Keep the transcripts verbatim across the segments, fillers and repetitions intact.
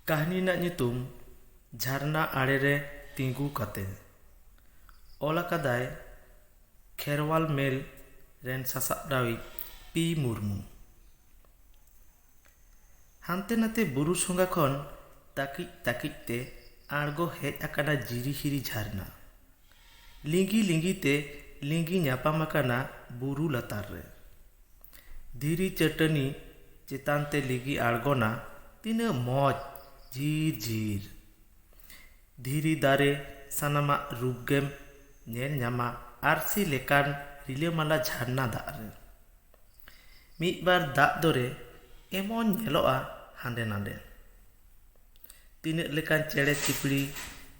ᱠᱟᱹᱦᱱᱤ ᱨᱮᱱᱟᱜ ᱧᱩᱛᱩᱢ ᱡᱷᱟᱨᱱᱟ ᱟᱲᱮ ᱨᱮ ᱛᱤᱸᱜᱩ ᱠᱟᱛᱮ᱾ ᱚᱞ ᱟᱠᱟᱫᱟᱭ ᱠᱷᱮᱨᱣᱟᱞ ᱢᱮᱞ ᱨᱮᱱ ᱥᱟᱥᱟᱯᱲᱟᱣᱤᱡ ᱯᱤ ᱢᱩᱨᱢᱩ᱾ ᱦᱟᱱᱛᱮ ᱱᱟᱛᱮ ᱵᱩᱨᱩ ᱥᱚᱸᱜᱷᱟ ᱠᱷᱚᱱ ᱛᱟᱹᱠᱤᱡ ᱛᱟᱹᱠᱤᱡ ᱛᱮ ᱟᱬᱜᱚ ᱦᱮᱡ ᱟᱠᱟᱱᱟ ᱡᱤᱨᱤᱦᱤᱨᱤ ᱡᱷᱟᱨᱱᱟ᱾ ᱞᱤᱸᱜᱤ ᱞᱤᱸᱜᱤ ᱛᱮ ᱞᱤᱸᱜᱤ ᱧᱟᱯᱟᱢ ᱟᱠᱟᱱᱟ ᱵᱩᱨᱩ ᱞᱟᱛᱟᱨ ᱨᱮ᱾ ᱫᱷᱤᱨᱤ ᱪᱟᱹᱴᱟᱹᱱᱤ ᱪᱮᱛᱟᱱ ᱛᱮ ᱞᱤᱸᱜᱤ ᱟᱬᱜᱚᱱᱟ, ᱛᱤᱱᱟᱹᱜ ᱢᱚᱡᱽ, ᱡᱷᱤᱨ ᱡᱷᱤᱨ᱾ ᱫᱷᱤᱨᱤ ᱫᱟᱨᱮ ᱥᱟᱱᱟᱢᱟᱜ ᱨᱩᱯ ᱜᱮᱢ ᱧᱮᱞ ᱧᱟᱢᱟ ᱟᱨᱥᱤ ᱞᱮᱠᱟᱱ ᱨᱤᱞᱟᱹᱢᱟᱞᱟ ᱡᱷᱟᱨᱱᱟ ᱫᱟᱜ ᱨᱮ᱾ ᱢᱤᱫ ᱵᱟᱨ ᱫᱟᱜ ᱫᱚᱨᱮ ᱮᱢᱚᱱ ᱧᱮᱞᱚᱜᱼᱟ ᱦᱟᱸᱰᱮ ᱱᱟᱰᱮ᱾ ᱛᱤᱱᱟᱹᱜ ᱞᱮᱠᱟᱱ ᱪᱮᱬᱮ ᱪᱤᱯᱲᱤ,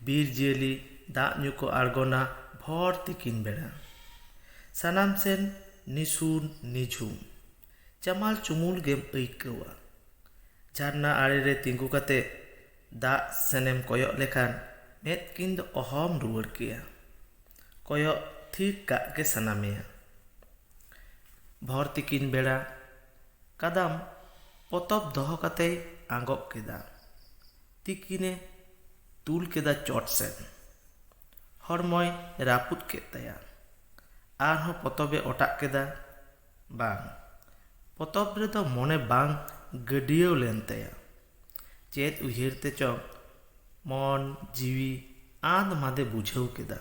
ᱵᱤᱨ ᱡᱤᱭᱟᱹᱞᱤ ᱫᱟᱜ ᱧᱩ ᱠᱚ ᱟᱬᱜᱚᱱᱟ ᱵᱷᱚᱨ ᱛᱤᱠᱤᱱ ᱵᱮᱲᱟ᱾ ᱥᱟᱱᱟᱢ ᱥᱮᱱ ᱱᱤᱥᱩᱱ ᱱᱤᱡᱷᱩᱢ, ᱪᱟᱢᱟᱞ ᱪᱩᱢᱩᱞ ᱜᱮᱢ ᱟᱹᱭᱠᱟᱹᱣᱟ᱾ ᱡᱷᱟᱨᱱᱟ ᱟᱲᱮ ᱨᱮ ᱛᱤᱸᱜᱩ ᱠᱟᱛᱮ ᱫᱟᱜ ᱥᱮᱱᱮᱢ ᱠᱚᱭᱚᱜ ᱞᱮᱠᱷᱟᱱ ᱢᱮᱫ ᱠᱤᱱ ᱫᱚ ᱚᱦᱚᱢ ᱨᱩᱣᱟᱹᱲ ᱠᱮᱭᱟ᱾ ᱠᱚᱭᱚᱜ ᱛᱷᱤᱨ ᱠᱟᱜ ᱜᱮ ᱥᱟᱱᱟ ᱢᱮᱭᱟ᱾ ᱵᱷᱚᱨ ᱛᱤᱠᱤᱱ ᱵᱮᱲᱟ ᱠᱟᱫᱟᱢ ᱯᱚᱛᱚᱵ ᱫᱚᱦᱚ ᱠᱟᱛᱮᱭ ᱟᱸᱜᱚᱵ ᱠᱮᱫᱟ᱾ ᱛᱤᱠᱤᱱᱮ ᱛᱩᱞ ᱠᱮᱫᱟ ᱪᱚᱴ ᱥᱮᱫ᱾ ᱦᱚᱲᱢᱚᱭ ᱨᱟᱹᱯᱩᱫ ᱠᱮᱫ ᱛᱟᱭᱟ᱾ ᱟᱨᱦᱚᱸ ᱯᱚᱛᱚᱵᱮ ᱚᱴᱟᱜ ᱠᱮᱫᱟ᱾ ᱵᱟᱝ, ᱯᱚᱛᱚᱵ ᱨᱮᱫᱚ ᱢᱚᱱᱮ ᱵᱟᱝ ᱜᱟᱹᱰᱭᱟᱹᱣ ᱞᱮᱱ ᱛᱟᱭᱟ᱾ ᱪᱮᱫ ᱩᱭᱦᱟᱹᱨ ᱛᱮᱪᱚ ᱢᱚᱱ ᱡᱤᱣᱤ ᱟᱸᱫ ᱢᱟᱫᱮ ᱵᱩᱡᱷᱟᱹᱣ ᱠᱮᱫᱟ᱾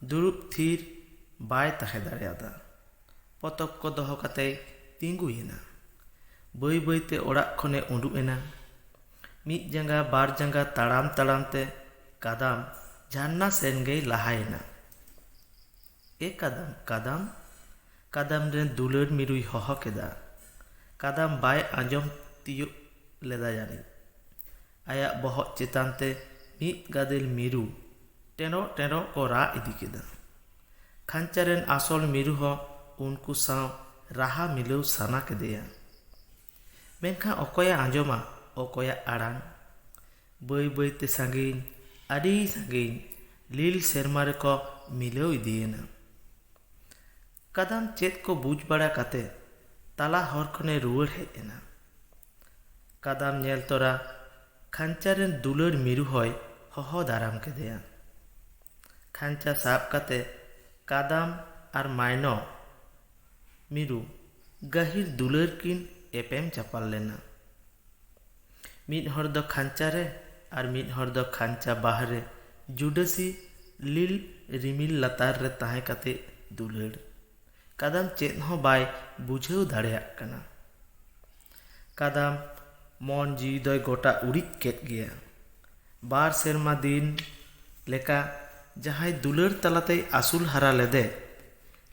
ᱫᱩᱲᱩᱵ ᱛᱷᱤᱨ ᱵᱟᱭ ᱛᱟᱦᱮᱸ ᱫᱟᱲᱮᱭᱟᱫᱟ᱾ ᱯᱚᱛᱚᱵ ᱠᱚ ᱫᱚᱦᱚ ᱠᱟᱛᱮᱭ ᱛᱤᱸᱜᱩᱭᱮᱱᱟ᱾ ᱵᱟᱹᱭ ᱵᱟᱹᱭᱛᱮ ᱚᱲᱟᱜ ᱠᱷᱚᱱᱮ ᱩᱰᱩᱠ ᱮᱱᱟ᱾ ᱢᱤᱫ ᱡᱟᱸᱜᱟ ᱵᱟᱨ ᱡᱟᱸᱜᱟ ᱛᱟᱲᱟᱢ ᱛᱟᱲᱟᱢ ᱛᱮ ᱠᱟᱫᱟᱢ ᱡᱷᱟᱨᱱᱟ ᱥᱮᱱ ᱜᱮᱭ ᱞᱟᱦᱟᱭᱮᱱᱟ᱾ "ᱮ ᱠᱟᱫᱟᱢ, ᱠᱟᱫᱟᱢ!" ᱠᱟᱫᱟᱢ ᱨᱮᱱ ᱫᱩᱞᱟᱹᱲ ᱢᱤᱨᱩᱭ ᱦᱚᱦᱚ ᱠᱮᱫᱟ᱾ ᱠᱟᱫᱟᱢ ᱵᱟᱭ ᱟᱸᱡᱚᱢ ᱛᱤᱭᱳᱜ ᱞᱮᱫᱟ ᱡᱟᱹᱱᱤᱡ᱾ ᱟᱭᱟᱜ ᱵᱚᱦᱚᱜ ᱪᱮᱛᱟᱱ ᱛᱮ ᱢᱤᱫ ᱜᱟᱫᱮᱞ ᱢᱤᱨᱩ ᱴᱮᱸᱰᱚᱜ ᱴᱮᱸᱰᱚᱜ ᱠᱚ ᱨᱟᱜ ᱤᱫᱤ ᱠᱮᱫᱟ᱾ ᱠᱷᱟᱧᱪᱟ ᱨᱮᱱ ᱟᱥᱚᱞ ᱢᱤᱨᱩ ᱦᱚᱸ ᱩᱱᱠᱩ ᱥᱟᱶ ᱨᱟᱦᱟ ᱢᱤᱞᱟᱹᱣ ᱥᱟᱱᱟ ᱠᱮᱫᱮᱭᱟ᱾ ᱢᱮᱱᱠᱷᱟᱱ ᱚᱠᱚᱭᱮ ᱟᱸᱡᱚᱢᱟ ᱚᱠᱚᱭᱟᱜ ᱟᱲᱟᱝ? ᱵᱟᱹᱭ ᱵᱟᱹᱭᱛᱮ ᱥᱟᱺᱜᱤᱧ, ᱟᱹᱰᱤ ᱥᱟᱺᱜᱤᱧ ᱞᱤᱞ ᱥᱮᱨᱢᱟ ᱨᱮᱠᱚ ᱢᱤᱞᱟᱹᱣ ᱤᱫᱤᱭᱮᱱᱟ᱾ ᱠᱟᱫᱟᱢ ᱪᱮᱫ ᱠᱚ ᱵᱩᱡᱽ ᱵᱟᱲᱟ ᱠᱟᱛᱮ ᱛᱟᱞᱟ ᱦᱚᱨ ᱠᱷᱚᱱᱮ ᱨᱩᱣᱟᱹᱲ ᱦᱮᱡ ᱮᱱᱟ᱾ ᱠᱟᱫᱟᱢ ᱧᱮᱞ ᱛᱚᱨᱟ ᱠᱷᱟᱧᱪᱟ ᱨᱮᱱ ᱫᱩᱞᱟᱹᱲ ᱢᱤᱨᱩ ᱦᱚᱸᱭ ᱦᱚᱦᱚ ᱫᱟᱨᱟᱢ ᱠᱮᱫᱮᱭᱟ᱾ ᱠᱷᱟᱧᱪᱟ ᱥᱟᱵ ᱠᱟᱛᱮ ᱠᱟᱫᱟᱢ ᱟᱨ ᱢᱟᱭᱱᱚ ᱢᱤᱨᱩ ᱜᱟᱹᱦᱤᱨ ᱫᱩᱞᱟᱹᱲ ᱠᱤᱱ ᱮᱯᱮᱢ ᱪᱟᱯᱟᱞ ᱞᱮᱱᱟ᱾ ᱢᱤᱫ ᱦᱚᱲ ᱫᱚ ᱠᱷᱟᱧᱪᱟ ᱨᱮ ᱟᱨ ᱢᱤᱫ ᱦᱚᱲ ᱫᱚ ᱠᱷᱟᱧᱪᱟ ᱵᱟᱦᱨᱮ ᱡᱩᱰᱟᱹᱥᱤ ᱞᱤᱞ ᱨᱤᱢᱤᱞ ᱞᱟᱛᱟᱨ ᱨᱮ ᱛᱟᱦᱮᱸ ᱠᱟᱛᱮ ᱫᱩᱞᱟᱹᱲ᱾ ᱠᱟᱫᱟᱢ ᱪᱮᱫ ᱦᱚᱸ ᱵᱟᱭ ᱵᱩᱡᱷᱟᱹᱣ ᱫᱟᱲᱮᱭᱟᱜ ᱠᱟᱱᱟ᱾ ᱠᱟᱫᱟᱢ ᱢᱚᱱ ᱡᱤᱣᱤ ᱫᱚᱭ ᱜᱚᱴᱟ ᱩᱨᱤᱡ ᱠᱮᱫ ᱜᱮᱭᱟ᱾ ᱵᱟᱨ ᱥᱮᱨᱢᱟ ᱫᱤᱱ ᱞᱮᱠᱟ ᱡᱟᱦᱟᱸᱭ ᱫᱩᱞᱟᱹᱲ ᱛᱟᱞᱟᱛᱮᱭ ᱟᱹᱥᱩᱞ ᱦᱟᱨᱟ ᱞᱮᱫᱮ,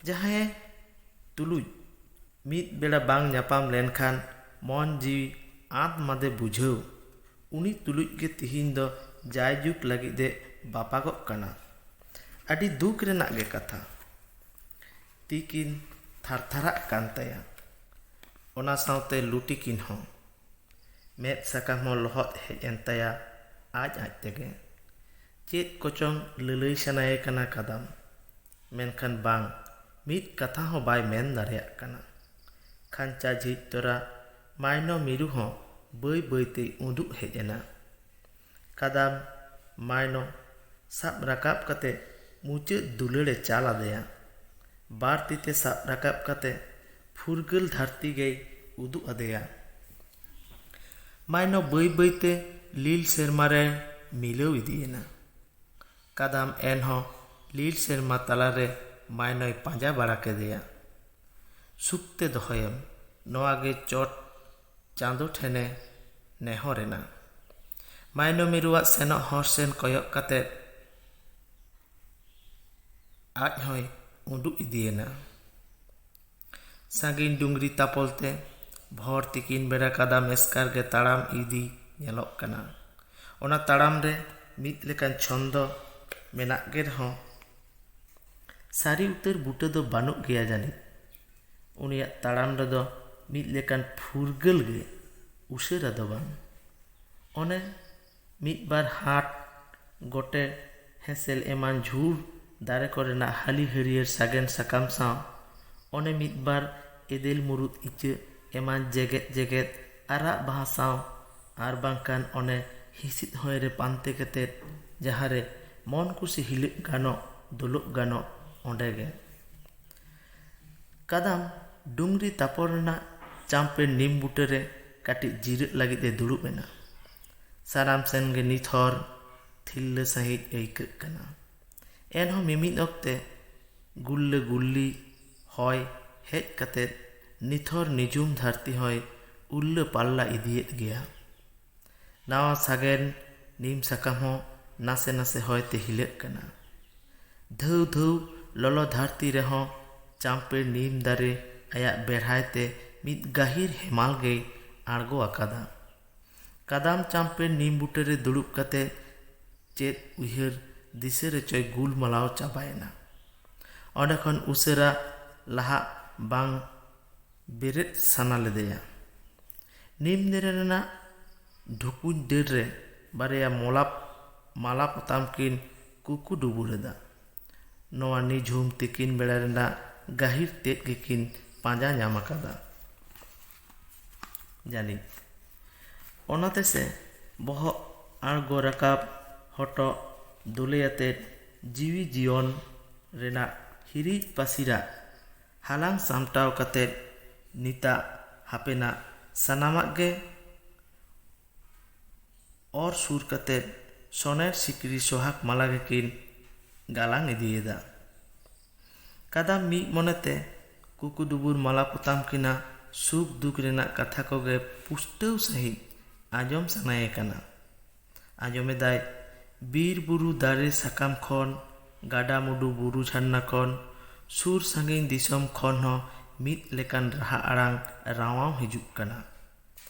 ᱡᱟᱦᱟᱸᱭ ᱛᱩᱞᱩᱡ ᱢᱤᱫ ᱵᱮᱲᱟ ᱵᱟᱝ ᱧᱟᱯᱟᱢ ᱞᱮᱱᱠᱷᱟᱱ ᱢᱚᱱ ᱡᱤᱣᱤ ᱟᱸᱛ ᱢᱟᱫᱮ ᱵᱩᱡᱷᱟᱹᱣ, ᱩᱱᱤ ᱛᱩᱞᱩᱡ ᱜᱮ ᱛᱤᱦᱤᱧ ᱫᱚ ᱡᱟᱭᱡᱩᱜᱽ ᱞᱟᱹᱜᱤᱫ ᱮ ᱵᱟᱯᱟᱜᱚᱜ ᱠᱟᱱᱟ᱾ ᱟᱹᱰᱤ ᱫᱩᱠ ᱨᱮᱱᱟᱜ ᱜᱮ ᱠᱟᱛᱷᱟ᱾ ᱛᱤ ᱠᱤᱱ ᱛᱷᱟᱨᱛᱷᱟᱨᱟᱜ ᱠᱟᱱ ᱛᱟᱭᱟ, ᱚᱱᱟ ᱥᱟᱶᱛᱮ ᱞᱩᱴᱤ ᱠᱤᱱ ᱦᱚᱸ᱾ ᱢᱮᱫ ᱥᱟᱠᱟᱢ ᱦᱚᱸ ᱞᱚᱦᱚᱫ ᱦᱮᱡ ᱮᱱ ᱛᱟᱭᱟ ᱟᱡ ᱟᱡ ᱛᱮᱜᱮ᱾ ᱪᱮᱫ ᱠᱚᱪᱚᱝ ᱞᱟᱹᱞᱟᱹᱭ ᱥᱟᱱᱟᱭᱮ ᱠᱟᱱᱟ ᱠᱟᱫᱟᱢ, ᱢᱮᱱᱠᱷᱟᱱ ᱵᱟᱝ, ᱢᱤᱫ ᱠᱟᱛᱷᱟ ᱦᱚᱸ ᱵᱟᱭ ᱢᱮᱱ ᱫᱟᱲᱮᱭᱟᱜ ᱠᱟᱱᱟ᱾ ᱠᱷᱟᱧᱪᱟ ᱡᱷᱤᱡ ᱛᱚᱨᱟ ᱢᱟᱭᱱᱚ ᱢᱤᱨᱩ ᱦᱚᱸ ᱵᱟᱹᱭ ᱵᱟᱹᱭ ᱛᱮᱭ ᱩᱸᱫᱩᱜ ᱦᱮᱡ ᱮᱱᱟ᱾ ᱠᱟᱫᱟᱢ ᱢᱟᱭᱱᱚ ᱥᱟᱵ ᱨᱟᱠᱟᱵ ᱠᱟᱛᱮ ᱢᱩᱪᱟᱹᱫ ᱫᱩᱞᱟᱹᱲᱮ ᱪᱟᱞ ᱟᱫᱮᱭᱟ᱾ ᱵᱟᱨ ᱛᱤ ᱛᱮ ᱥᱟᱵ ᱨᱟᱠᱟᱵ ᱠᱟᱛᱮ ᱯᱷᱩᱨᱜᱟᱹᱞ ᱫᱷᱟᱹᱨᱛᱤ ᱜᱮᱭ ᱩᱫᱩᱜ ᱟᱫᱮᱭᱟ᱾ ᱢᱟᱭᱱᱚ ᱵᱟᱹᱭ ᱵᱟᱹᱭ ᱛᱮ ᱞᱤᱞ ᱥᱮᱨᱢᱟ ᱨᱮ ᱢᱤᱞᱟᱹᱣ ᱤᱫᱤᱭᱮᱱᱟ᱾ ᱠᱟᱫᱟᱢ ᱮᱱᱦᱚᱸ ᱞᱤᱞ ᱥᱮᱨᱢᱟ ᱛᱟᱞᱟᱨᱮ ᱢᱟᱭᱱᱚᱭ ᱯᱟᱸᱡᱟ ᱵᱟᱲᱟ ᱠᱮᱫᱮᱭᱟ᱾ ᱥᱩᱠᱛᱮ ᱫᱚᱦᱚᱭᱮᱢ, ᱱᱚᱣᱟ ᱜᱮ ᱪᱚᱴ ᱪᱟᱸᱫᱚ ᱴᱷᱮᱱᱮ ᱱᱮᱦᱚᱨ ᱮᱱᱟ᱾ ᱢᱟᱭᱱᱚ ᱢᱤᱨᱩᱣᱟᱜ ᱥᱮᱱᱚᱜ ᱦᱚᱨ ᱥᱮᱱ ᱠᱚᱭᱚᱜ ᱠᱟᱛᱮ ᱟᱡ ᱦᱚᱸᱭ ᱩᱰᱩᱠ ᱤᱫᱤᱭᱮᱱᱟ᱾ ᱥᱟᱺᱜᱤᱧ ᱰᱩᱝᱨᱤ ᱛᱟᱯᱚᱞ ᱛᱮ ᱵᱷᱚᱨ ᱛᱤᱠᱤᱱ ᱵᱮᱲᱟ ᱠᱟᱫᱟᱢ ᱮᱥᱠᱟᱨ ᱜᱮ ᱛᱟᱲᱟᱢ ᱤᱫᱤ ᱧᱮᱞᱚᱜ ᱠᱟᱱᱟ᱾ ᱚᱱᱟ ᱛᱟᱲᱟᱢ ᱨᱮ ᱢᱤᱫ ᱞᱮᱠᱟᱱ ᱪᱷᱚᱱᱫᱚ ᱢᱮᱱᱟᱜ ᱜᱮ ᱨᱮᱦᱚᱸ, ᱥᱟᱹᱨᱤ ᱩᱛᱟᱹᱨ ᱵᱩᱴᱟᱹ ᱫᱚ ᱵᱟᱹᱱᱩᱜ ᱜᱮᱭᱟ ᱡᱟᱹᱱᱤᱡ᱾ ᱩᱱᱤᱭᱟᱜ ᱛᱟᱲᱟᱢ ᱨᱮᱫᱚ ᱢᱤᱫ ᱞᱮᱠᱟᱱ ᱯᱷᱩᱨᱜᱟᱹᱞ ᱜᱮ, ᱩᱥᱟᱹᱨᱟ ᱫᱚ ᱵᱟᱝ᱾ ᱚᱱᱮ ᱢᱤᱫ ᱵᱟᱨ ᱦᱟᱴ, ᱜᱚᱴᱮ, ᱦᱮᱸᱥᱮᱞ ᱮᱢᱟᱱ ᱡᱷᱩᱲ ᱫᱟᱨᱮ ᱠᱚᱨᱮᱱᱟᱜ ᱦᱟᱹᱞᱤ ᱦᱟᱹᱨᱭᱟᱹᱲ ᱥᱟᱜᱮᱱ ᱥᱟᱠᱟᱢ ᱥᱟᱶ, ᱚᱱᱮ ᱢᱤᱫ ᱵᱟᱨ ᱮᱫᱮᱞ ᱢᱩᱨᱩᱫ ᱤᱪᱟᱹᱜ ᱮᱢᱟᱱ ᱡᱮᱜᱮᱫ ᱡᱮᱜᱮᱫ ᱟᱨᱟᱜ ᱵᱟᱦᱟ ᱥᱟᱶ ᱟᱨ ᱵᱟᱝᱠᱷᱟᱱ ᱚᱱᱮ ᱦᱤᱸᱥᱤᱫ ᱦᱚᱭ ᱨᱮ ᱯᱟᱱᱛᱮ ᱠᱟᱛᱮᱫ ᱡᱟᱦᱟᱸ ᱨᱮ ᱢᱚᱱ ᱠᱩᱥᱤ ᱦᱤᱞᱟᱹᱜ ᱜᱟᱱᱚᱜ, ᱫᱩᱞᱩᱵ ᱜᱟᱱᱚᱜ, ᱚᱸᱰᱮ ᱜᱮ᱾ ᱠᱟᱫᱟᱢ ᱰᱩᱝᱨᱤ ᱛᱟᱯᱚᱨ ᱨᱮᱱᱟᱜ ᱪᱟᱢᱯᱮ ᱱᱤᱢ ᱵᱩᱴᱟᱹ ᱨᱮ ᱠᱟᱹᱴᱤᱡ ᱡᱤᱨᱟᱹᱜ ᱞᱟᱹᱜᱤᱫ ᱮ ᱫᱩᱲᱩᱵ ᱮᱱᱟ᱾ ᱥᱟᱱᱟᱢ ᱥᱮᱱ ᱜᱮ ᱱᱤᱛ ᱦᱚᱨ ᱛᱷᱤᱨᱞᱟᱹ ᱥᱟᱺᱦᱤᱡ ᱟᱹᱭᱠᱟᱹᱜ ᱠᱟᱱᱟ᱾ ᱮᱱᱦᱚᱸ ᱢᱤᱢᱤᱫ ᱚᱠᱛᱮ ᱜᱩᱞᱞᱟᱹ ᱜᱩᱞᱞᱤ ᱦᱚᱭ ᱦᱮᱡ ᱠᱟᱛᱮ ᱱᱤᱛ ᱦᱚᱨ ᱱᱤᱡᱩᱢ ᱫᱷᱟᱹᱨᱛᱤ ᱦᱚᱸᱭ ᱩᱞᱞᱟᱹ ᱯᱟᱞᱞᱟ ᱤᱫᱤᱭᱮᱫ ᱜᱮᱭᱟ᱾ ᱱᱟᱣᱟ ᱥᱟᱜᱮᱱ ᱱᱤᱢ ᱥᱟᱠᱟᱢ ᱦᱚᱸ ᱱᱟᱥᱮ ᱱᱟᱥᱮ ᱦᱚᱭ ᱛᱮ ᱦᱤᱞᱟᱹᱜ ᱠᱟᱱᱟ᱾ ᱫᱷᱟᱹᱣ ᱫᱷᱟᱹᱣ ᱞᱚᱞᱚ ᱫᱷᱟᱹᱨᱛᱤ ᱨᱮᱦᱚᱸ ᱪᱟᱢᱯᱮ ᱱᱤᱢ ᱫᱟᱨᱮ ᱟᱭᱟᱜ ᱵᱮᱲᱦᱟᱭ ᱛᱮ ᱢᱤᱫ ᱜᱟᱹᱦᱤᱨ ᱦᱮᱢᱟᱞ ᱜᱮᱭ ᱟᱬᱜᱚ ᱟᱠᱟᱫᱟ᱾ ᱠᱟᱫᱟᱢ ᱪᱟᱢᱯᱮ ᱱᱤᱢ ᱵᱩᱴᱟᱹ ᱨᱮ ᱫᱩᱲᱩᱵ ᱠᱟᱛᱮ ᱪᱮᱫ ᱩᱭᱦᱟᱹᱨ ᱫᱤᱥᱟᱹ ᱨᱮᱪᱚᱭ ᱜᱩᱞᱢᱟᱞᱟᱣ ᱪᱟᱵᱟᱭᱮᱱᱟ᱾ ᱚᱸᱰᱮ ᱠᱷᱚᱱ ᱩᱥᱟᱹᱨᱟ ᱞᱟᱦᱟᱜ ᱵᱟᱝ ᱵᱮᱨᱮᱫ ᱥᱟᱱᱟ ᱞᱮᱫᱮᱭᱟ᱾ ᱱᱤᱢ ᱫᱟᱨᱮ ᱨᱮᱱᱟᱜ ᱰᱷᱩᱠᱩᱧ ᱰᱟᱹᱨ ᱨᱮ ᱵᱟᱨᱭᱟ ᱢᱚᱞᱟᱯ ᱢᱟᱞᱟ ᱯᱚᱛᱟᱢ ᱠᱤᱱ ᱠᱩᱠᱩ ᱰᱩᱵᱩᱨ ᱮᱫᱟ᱾ ᱱᱚᱣᱟ ᱱᱤᱡᱷᱩᱢ ᱛᱤᱠᱤᱱ ᱵᱮᱲᱟ ᱨᱮᱱᱟᱜ ᱜᱟᱹᱦᱤᱨ ᱛᱮᱫ ᱜᱮᱠᱤᱱ ᱯᱟᱸᱡᱟ ᱧᱟᱢ ᱟᱠᱟᱫᱟ ᱡᱟᱹᱱᱤᱡ᱾ ᱚᱱᱟᱛᱮ ᱥᱮ ᱵᱚᱦᱚᱜ ᱟᱬᱜᱚ ᱨᱟᱠᱟᱵ, ᱦᱚᱴᱚᱜ ᱫᱩᱞᱮᱭᱟᱛᱮᱫ ᱡᱤᱣᱤ ᱡᱤᱭᱚᱱ ᱨᱮᱱᱟᱜ ᱦᱤᱨᱤᱡ ᱯᱟᱹᱥᱤᱨᱟᱜ ᱦᱟᱞᱟᱝ ᱥᱟᱢᱴᱟᱣ ᱠᱟᱛᱮᱫ ᱱᱤᱛᱟᱜ ᱦᱟᱯᱮᱱᱟᱜ ᱥᱟᱱᱟᱢᱟᱜ ᱜᱮ ᱚᱨ ᱥᱩᱨ ᱠᱟᱛᱮᱫ ᱥᱚᱱᱮᱨ ᱥᱤᱠᱲᱤ ᱥᱚᱦᱟᱜ ᱢᱟᱞᱟ ᱜᱮᱠᱤᱱ ᱜᱟᱞᱟᱝ ᱤᱫᱤᱭᱮᱫᱟ᱾ ᱠᱟᱫᱟᱢ ᱢᱤᱫ ᱢᱚᱱᱮᱛᱮ ᱠᱩᱠᱩ ᱰᱩᱵᱩᱨ ᱢᱟᱞᱟ ᱯᱚᱛᱟᱢ ᱠᱤᱱᱟ ᱥᱩᱠ ᱫᱩᱠ ᱨᱮᱱᱟᱜ ᱠᱟᱛᱷᱟ ᱠᱚᱜᱮ ᱯᱩᱥᱴᱟᱹᱣ ᱥᱟᱺᱦᱤᱡ ᱟᱸᱡᱚᱢ ᱥᱟᱱᱟᱭᱮ ᱠᱟᱱᱟ᱾ ᱟᱸᱡᱚᱢᱮᱫᱟᱭ, ᱵᱤᱨ ᱵᱩᱨᱩ ᱫᱟᱨᱮ ᱥᱟᱠᱟᱢ ᱠᱷᱚᱱ, ᱜᱟᱰᱟ ᱢᱩᱰᱩ ᱵᱩᱨᱩ ᱡᱷᱟᱨᱱᱟ ᱠᱷᱚᱱ, ᱥᱩᱨ ᱥᱟᱺᱜᱤᱧ ᱫᱤᱥᱚᱢ ᱠᱷᱚᱱ ᱦᱚᱸ ᱢᱤᱫ ᱞᱮᱠᱟᱱ ᱨᱟᱦᱟ ᱟᱲᱟᱝ ᱨᱟᱶᱟᱣ ᱦᱤᱡᱩᱜ ᱠᱟᱱᱟ᱾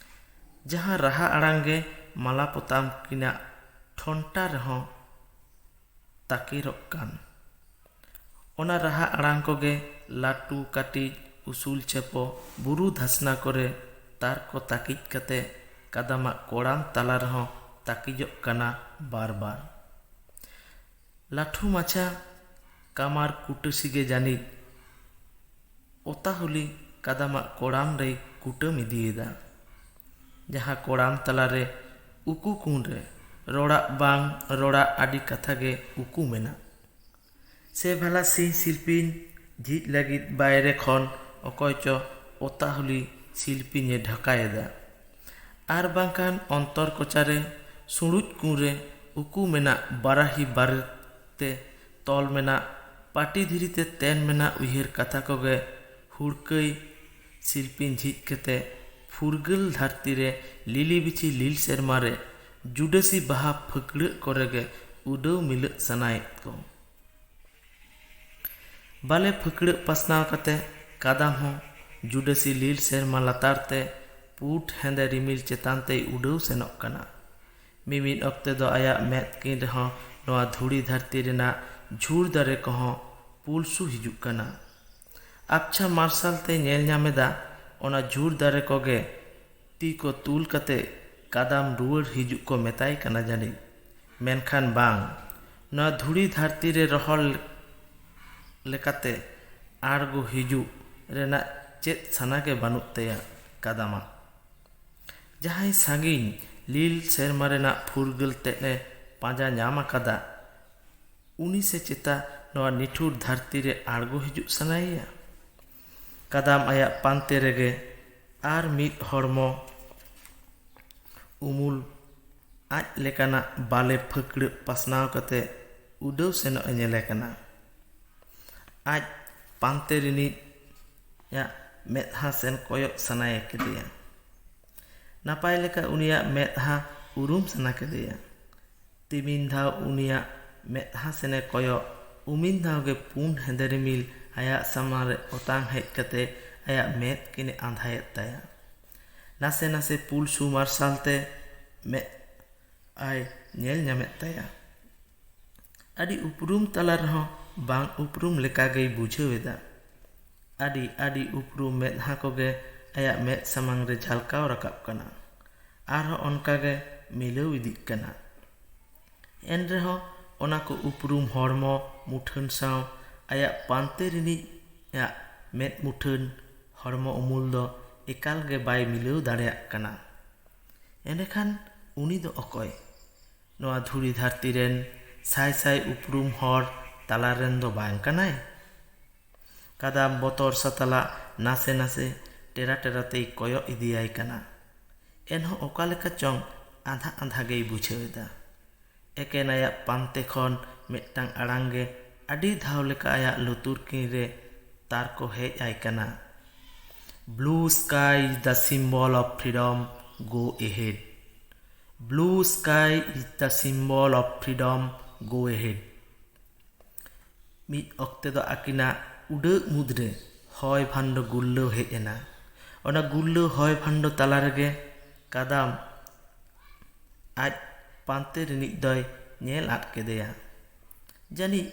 ᱡᱟᱦᱟᱸ ᱨᱟᱦᱟ ᱟᱲᱟᱝ ᱜᱮ ᱢᱟᱞᱟ ᱯᱚᱛᱟᱢ ᱠᱤᱱᱟᱜ ᱴᱷᱚᱱᱴᱟ ᱨᱮᱦᱚᱸ ᱛᱟᱠᱮᱨᱚᱜ ᱠᱟᱱ᱾ ᱚᱱᱟ ᱨᱟᱦᱟ ᱟᱲᱟᱝ ᱠᱚᱜᱮ ᱞᱟᱹᱴᱩ ᱠᱟᱹᱴᱤᱡ ᱩᱥᱩᱞ ᱪᱷᱮᱯᱚ ᱵᱩᱨᱩ ᱫᱷᱟᱥᱱᱟ ᱠᱚᱨᱮ ᱛᱟᱨ ᱠᱚ ᱛᱟᱹᱠᱤᱡ ᱠᱟᱛᱮ ᱠᱟᱫᱟᱢᱟᱜ ᱠᱚᱲᱟᱢ ᱛᱟᱞᱟ ᱨᱮᱦᱚᱸ ᱛᱟᱹᱠᱤᱡᱚᱜ ᱠᱟᱱᱟ ᱵᱟᱨ ᱵᱟᱨ᱾ ᱞᱟᱹᱴᱷᱩ ᱢᱟᱪᱷᱟ ᱠᱟᱢᱟᱨ ᱠᱩᱴᱟᱹᱥᱤ ᱜᱮ ᱡᱟᱹᱱᱤᱡ ᱚᱛᱟᱦᱩᱞᱤ ᱠᱟᱫᱟᱢᱟᱜ ᱠᱚᱲᱟᱢ ᱨᱮᱭ ᱠᱩᱴᱟᱹᱢ ᱤᱫᱤᱭᱮᱫᱟ᱾ ᱡᱟᱦᱟᱸ ᱠᱚᱲᱟᱢ ᱛᱟᱞᱟᱨᱮ ᱩᱠᱩ ᱠᱩᱱ ᱨᱮ ᱨᱚᱲᱟᱜ ᱵᱟᱝ ᱨᱚᱲᱟᱜ ᱟᱹᱰᱤ ᱠᱟᱛᱷᱟ ᱜᱮ ᱩᱠᱩ ᱢᱮᱱᱟᱜ᱾ ᱥᱮ ᱵᱷᱟᱞᱟ ᱥᱤᱧ ᱥᱤᱞᱯᱤᱧ ᱡᱷᱤᱡ ᱞᱟᱹᱜᱤᱫ ᱵᱟᱭᱨᱮ ᱠᱷᱚᱱ ᱚᱠᱚᱭ ᱪᱚ ᱚᱛᱟᱦᱩᱞᱤ ᱥᱤᱞᱯᱤᱧᱮ ᱰᱷᱟᱠᱟᱭᱮᱫᱟ᱾ ᱟᱨ ᱵᱟᱝᱠᱷᱟᱱ ᱚᱱᱛᱚᱨ ᱠᱚᱪᱟᱨᱮ ᱥᱩᱲᱩᱡ ᱠᱩᱱᱨᱮ ᱩᱠᱩ ᱢᱮᱱᱟᱜ ᱵᱟᱨᱟᱦᱤ ᱵᱟᱨᱮᱛ ᱛᱮ ᱛᱚᱞ ᱢᱮᱱᱟᱜ ᱯᱟᱹᱴᱤ ᱫᱷᱤᱨᱤ ᱛᱮ ᱛᱮᱱ ᱢᱮᱱᱟᱜ ᱩᱭᱦᱟᱹᱨ ᱠᱟᱛᱷᱟ ᱠᱚᱜᱮ ᱦᱩᱲᱠᱟᱹᱭ ᱥᱤᱞᱯᱤᱧ ᱡᱷᱤᱡ ᱠᱟᱛᱮ ᱯᱷᱩᱨᱜᱟᱹᱞ ᱫᱷᱟᱹᱨᱛᱤ ᱨᱮ ᱞᱤᱞᱤ ᱵᱤᱪᱷᱤ ᱞᱤᱞ ᱥᱮᱨᱢᱟ ᱨᱮ ᱡᱩᱰᱟᱹᱥᱤ ᱵᱟᱦᱟ ᱯᱷᱟᱹᱠᱲᱟᱹᱜ ᱠᱚᱨᱮ ᱜᱮ ᱩᱰᱟᱹᱣ ᱢᱤᱞᱟᱹᱜ ᱥᱟᱱᱟᱭᱮᱫ ᱠᱚ᱾ ᱵᱟᱞᱮ ᱯᱷᱟᱹᱠᱲᱟᱹᱜ ᱯᱟᱥᱱᱟᱣ ᱠᱟᱛᱮ ᱠᱟᱫᱟᱢ ᱦᱚᱸ ᱡᱩᱰᱟᱹᱥᱤ ᱞᱤᱞ ᱥᱮᱨᱢᱟ ᱞᱟᱛᱟᱨ ᱛᱮ ᱯᱩᱸᱰ ᱦᱮᱸᱫᱮ ᱨᱤᱢᱤᱞ ᱪᱮᱛᱟᱱ ᱛᱮᱭ ᱩᱰᱟᱹᱣ ᱥᱮᱱᱚᱜ ᱠᱟᱱᱟ᱾ ᱢᱤᱢᱤᱫ ᱚᱠᱛᱮ ᱫᱚ ᱟᱭᱟᱜ ᱢᱮᱫ ᱠᱤᱱ ᱨᱮᱦᱚᱸ ᱱᱚᱣᱟ ᱫᱷᱩᱲᱤ ᱫᱷᱟᱹᱨᱛᱤ ᱨᱮᱱᱟᱜ ᱡᱷᱩᱲ ᱫᱟᱨᱮ ᱠᱚᱦᱚᱸ ᱯᱩᱞᱥᱩ ᱦᱤᱡᱩᱜ ᱠᱟᱱᱟ᱾ ᱟᱵᱪᱷᱟ ᱢᱟᱨᱥᱟᱞ ᱛᱮ ᱧᱮᱞ ᱧᱟᱢ ᱮᱫᱟ, ᱚᱱᱟ ᱡᱷᱩᱲ ᱫᱟᱨᱮ ᱠᱚᱜᱮ ᱛᱤ ᱠᱚ ᱛᱩᱞ ᱠᱟᱛᱮ ᱠᱟᱫᱟᱢ ᱨᱩᱣᱟᱹᱲ ᱦᱤᱡᱩᱜ ᱠᱚ ᱢᱮᱛᱟᱭ ᱠᱟᱱᱟ ᱡᱟᱹᱱᱤᱡ᱾ ᱢᱮᱱᱠᱷᱟᱱ ᱵᱟᱝ, ᱱᱚᱣᱟ ᱫᱷᱩᱲᱤ ᱫᱷᱟᱹᱨᱛᱤ ᱨᱮ ᱨᱚᱦᱚᱲ ᱞᱮᱠᱟᱛᱮ ᱟᱬᱜᱚ ᱦᱤᱡᱩᱜ ᱨᱮᱱᱟᱜ ᱪᱮᱫ ᱥᱟᱱᱟ ᱜᱮ ᱵᱟᱹᱱᱩᱜ ᱛᱟᱭᱟ ᱠᱟᱫᱟᱢᱟᱜ᱾ ᱡᱟᱦᱟᱸᱭ ᱥᱟᱺᱜᱤᱧ ᱞᱤᱞ ᱥᱮᱨᱢᱟ ᱨᱮᱱᱟᱜ ᱯᱷᱩᱨᱜᱟᱹᱞ ᱛᱮᱫ ᱮ ᱯᱟᱸᱡᱟ ᱧᱟᱢ ᱟᱠᱟᱫᱟ, ᱩᱱᱤ ᱥᱮ ᱪᱮᱛᱟ ᱱᱚᱣᱟ ᱱᱤᱴᱷᱩᱨ ᱫᱷᱟᱹᱨᱛᱤ ᱨᱮ ᱟᱬᱜᱚ ᱦᱤᱡᱩᱜ ᱥᱟᱱᱟᱭᱮᱭᱟ? ᱠᱟᱫᱟᱢ ᱟᱭᱟᱜ ᱯᱟᱱᱛᱮ ᱨᱮᱜᱮ ᱟᱨ ᱢᱤᱫ ᱦᱚᱲᱢᱚ ᱩᱢᱩᱞ ᱟᱡ ᱞᱮᱠᱟᱱᱟᱜ ᱵᱟᱞᱮ ᱯᱷᱟᱹᱠᱲᱟᱹᱜ ᱯᱟᱥᱱᱟᱣ ᱠᱟᱛᱮ ᱩᱰᱟᱹᱣ ᱥᱮᱱᱚᱜ ᱮ ᱧᱮᱞᱮ ᱠᱟᱱᱟ᱾ ᱟᱡ ᱯᱟᱱᱛᱮ ᱨᱤᱱᱤᱡᱟᱜ ᱢᱮᱫᱦᱟ ᱥᱮᱱ ᱠᱚᱭᱚᱜ ᱥᱟᱱᱟᱭᱮ ᱠᱮᱫᱮᱭᱟ᱾ ᱱᱟᱯᱟᱭ ᱞᱮᱠᱟ ᱩᱱᱤᱭᱟᱜ ᱢᱮᱫᱦᱟ ᱩᱨᱩᱢ ᱥᱟᱱᱟ ᱠᱮᱫᱮᱭᱟ᱾ ᱛᱤᱢᱤᱱ ᱫᱷᱟᱣ ᱩᱱᱤᱭᱟᱜ ᱢᱮᱫᱦᱟ ᱥᱮᱱᱮ ᱠᱚᱭᱚᱜ, ᱩᱢᱤᱱ ᱫᱷᱟᱣ ᱜᱮ ᱯᱩᱸᱰ ᱦᱮᱸᱫᱮ ᱨᱤᱢᱤᱞ ᱟᱭᱟᱜ ᱥᱟᱢᱟᱝ ᱨᱮ ᱚᱴᱟᱝ ᱦᱮᱡ ᱠᱟᱛᱮ ᱟᱭᱟᱜ ᱢᱮᱫ ᱠᱤᱱᱮ ᱟᱸᱫᱷᱟᱭᱮᱫ ᱛᱟᱭᱟ᱾ ᱱᱟᱥᱮ ᱱᱟᱥᱮ ᱯᱩᱞᱥᱩ ᱢᱟᱨᱥᱟᱞ ᱛᱮ ᱢᱮᱫ ᱟᱭ ᱧᱮᱞ ᱧᱟᱢᱮᱫ ᱛᱟᱭᱟ᱾ ᱟᱹᱰᱤ ᱩᱯᱨᱩᱢ ᱛᱟᱞᱟ ᱨᱮᱦᱚᱸ ᱵᱟᱝ ᱩᱯᱨᱩᱢ ᱞᱮᱠᱟ ᱜᱮᱭ ᱵᱩᱡᱷᱟᱹᱣ ᱮᱫᱟ᱾ ᱟᱹᱰᱤ ᱟᱹᱰᱤ ᱩᱯᱨᱩᱢ ᱢᱮᱫᱦᱟ ᱠᱚᱜᱮ ᱟᱭᱟᱜ ᱢᱮᱫ ᱥᱟᱢᱟᱝ ᱨᱮ ᱡᱷᱟᱞᱠᱟᱣ ᱨᱟᱠᱟᱵ ᱠᱟᱱᱟ᱾ ᱟᱨᱦᱚᱸ ᱚᱱᱠᱟ ᱜᱮ ᱢᱤᱞᱟᱹᱣ ᱤᱫᱤᱜ ᱠᱟᱱᱟ᱾ ᱮᱱ ᱨᱮᱦᱚᱸ ᱚᱱᱟ ᱠᱚ ᱩᱯᱨᱩᱢ ᱦᱚᱲᱢᱚ ᱢᱩᱴᱷᱟᱹᱱ ᱥᱟᱶ ᱟᱭᱟᱜ ᱯᱟᱱᱛᱮ ᱨᱤᱱᱤᱡᱟᱜ ᱢᱮᱫ ᱢᱩᱴᱷᱟᱹᱱ ᱦᱚᱲᱢᱚ ᱩᱢᱩᱞ ᱫᱚ ᱮᱠᱟᱞ ᱜᱮ ᱵᱟᱭ ᱢᱤᱞᱟᱹᱣ ᱫᱟᱲᱮᱭᱟᱜ ᱠᱟᱱᱟ᱾ ᱮᱸᱰᱮᱠᱷᱟᱱ ᱩᱱᱤ ᱫᱚ ᱚᱠᱚᱭ? ᱱᱚᱣᱟ ᱫᱷᱩᱲᱤ ᱫᱷᱟᱹᱨᱛᱤ ᱨᱮᱱ ᱥᱟᱭ ᱥᱟᱭ ᱩᱯᱨᱩᱢ ᱦᱚᱲ ᱛᱟᱞᱟ ᱨᱮᱱ ᱫᱚ ᱵᱟᱝ ᱠᱟᱱᱟᱭ? ᱠᱟᱫᱟᱢ ᱵᱚᱛᱚᱨ ᱥᱟᱛᱟᱞᱟᱜ ᱱᱟᱥᱮ ᱱᱟᱥᱮ ᱴᱮᱨᱟ ᱴᱮᱨᱟ ᱛᱮᱭ ᱠᱚᱭᱚᱜ ᱤᱫᱤᱭᱟᱭ ᱠᱟᱱᱟ᱾ ᱮᱱᱦᱚᱸ ᱚᱠᱟ ᱞᱮᱠᱟ ᱪᱚᱝ ᱟᱸᱫᱷᱟ ᱟᱸᱫᱷᱟ ᱜᱮᱭ ᱵᱩᱡᱷᱟᱹᱣ ᱮᱫᱟ᱾ ᱮᱠᱮᱱ ᱟᱭᱟᱜ ᱯᱟᱱᱛᱮ ᱠᱷᱚᱱ ᱢᱤᱫᱴᱟᱝ ᱟᱲᱟᱝ ᱜᱮ ᱟᱹᱰᱤ ᱫᱷᱟᱣ ᱞᱮᱠᱟ ᱟᱭᱟᱜ ᱞᱩᱛᱩᱨ ᱠᱤᱱ ᱨᱮ ᱛᱟᱨᱠᱚ ᱦᱮᱡ ᱟᱭ ᱠᱟᱱᱟ, "Blue sky is the symbol of freedom, go ahead. Blue sky is the symbol of freedom, go ahead." ᱢᱤᱫ ᱚᱠᱛᱮ ᱫᱚ ᱟᱹᱠᱤᱱᱟᱜ ᱩᱰᱟᱹᱜ ᱢᱩᱫᱽᱨᱮ ᱦᱚᱭ ᱵᱷᱟᱱᱰᱚ ᱜᱩᱨᱞᱟᱹᱣ ᱦᱮᱡ ᱮᱱᱟ᱾ ᱚᱱᱟ ᱜᱩᱨᱞᱟᱹᱣ ᱦᱚᱭ ᱵᱷᱟᱱᱰᱚ ᱛᱟᱞᱟ ᱨᱮᱜᱮ ᱠᱟᱫᱟᱢ ᱟᱡ ᱯᱟᱱᱛᱮ ᱨᱤᱱᱤᱡ ᱫᱚᱭ ᱧᱮᱞ ᱟᱫ ᱠᱮᱫᱮᱭᱟ᱾ ᱡᱟᱹᱱᱤᱡ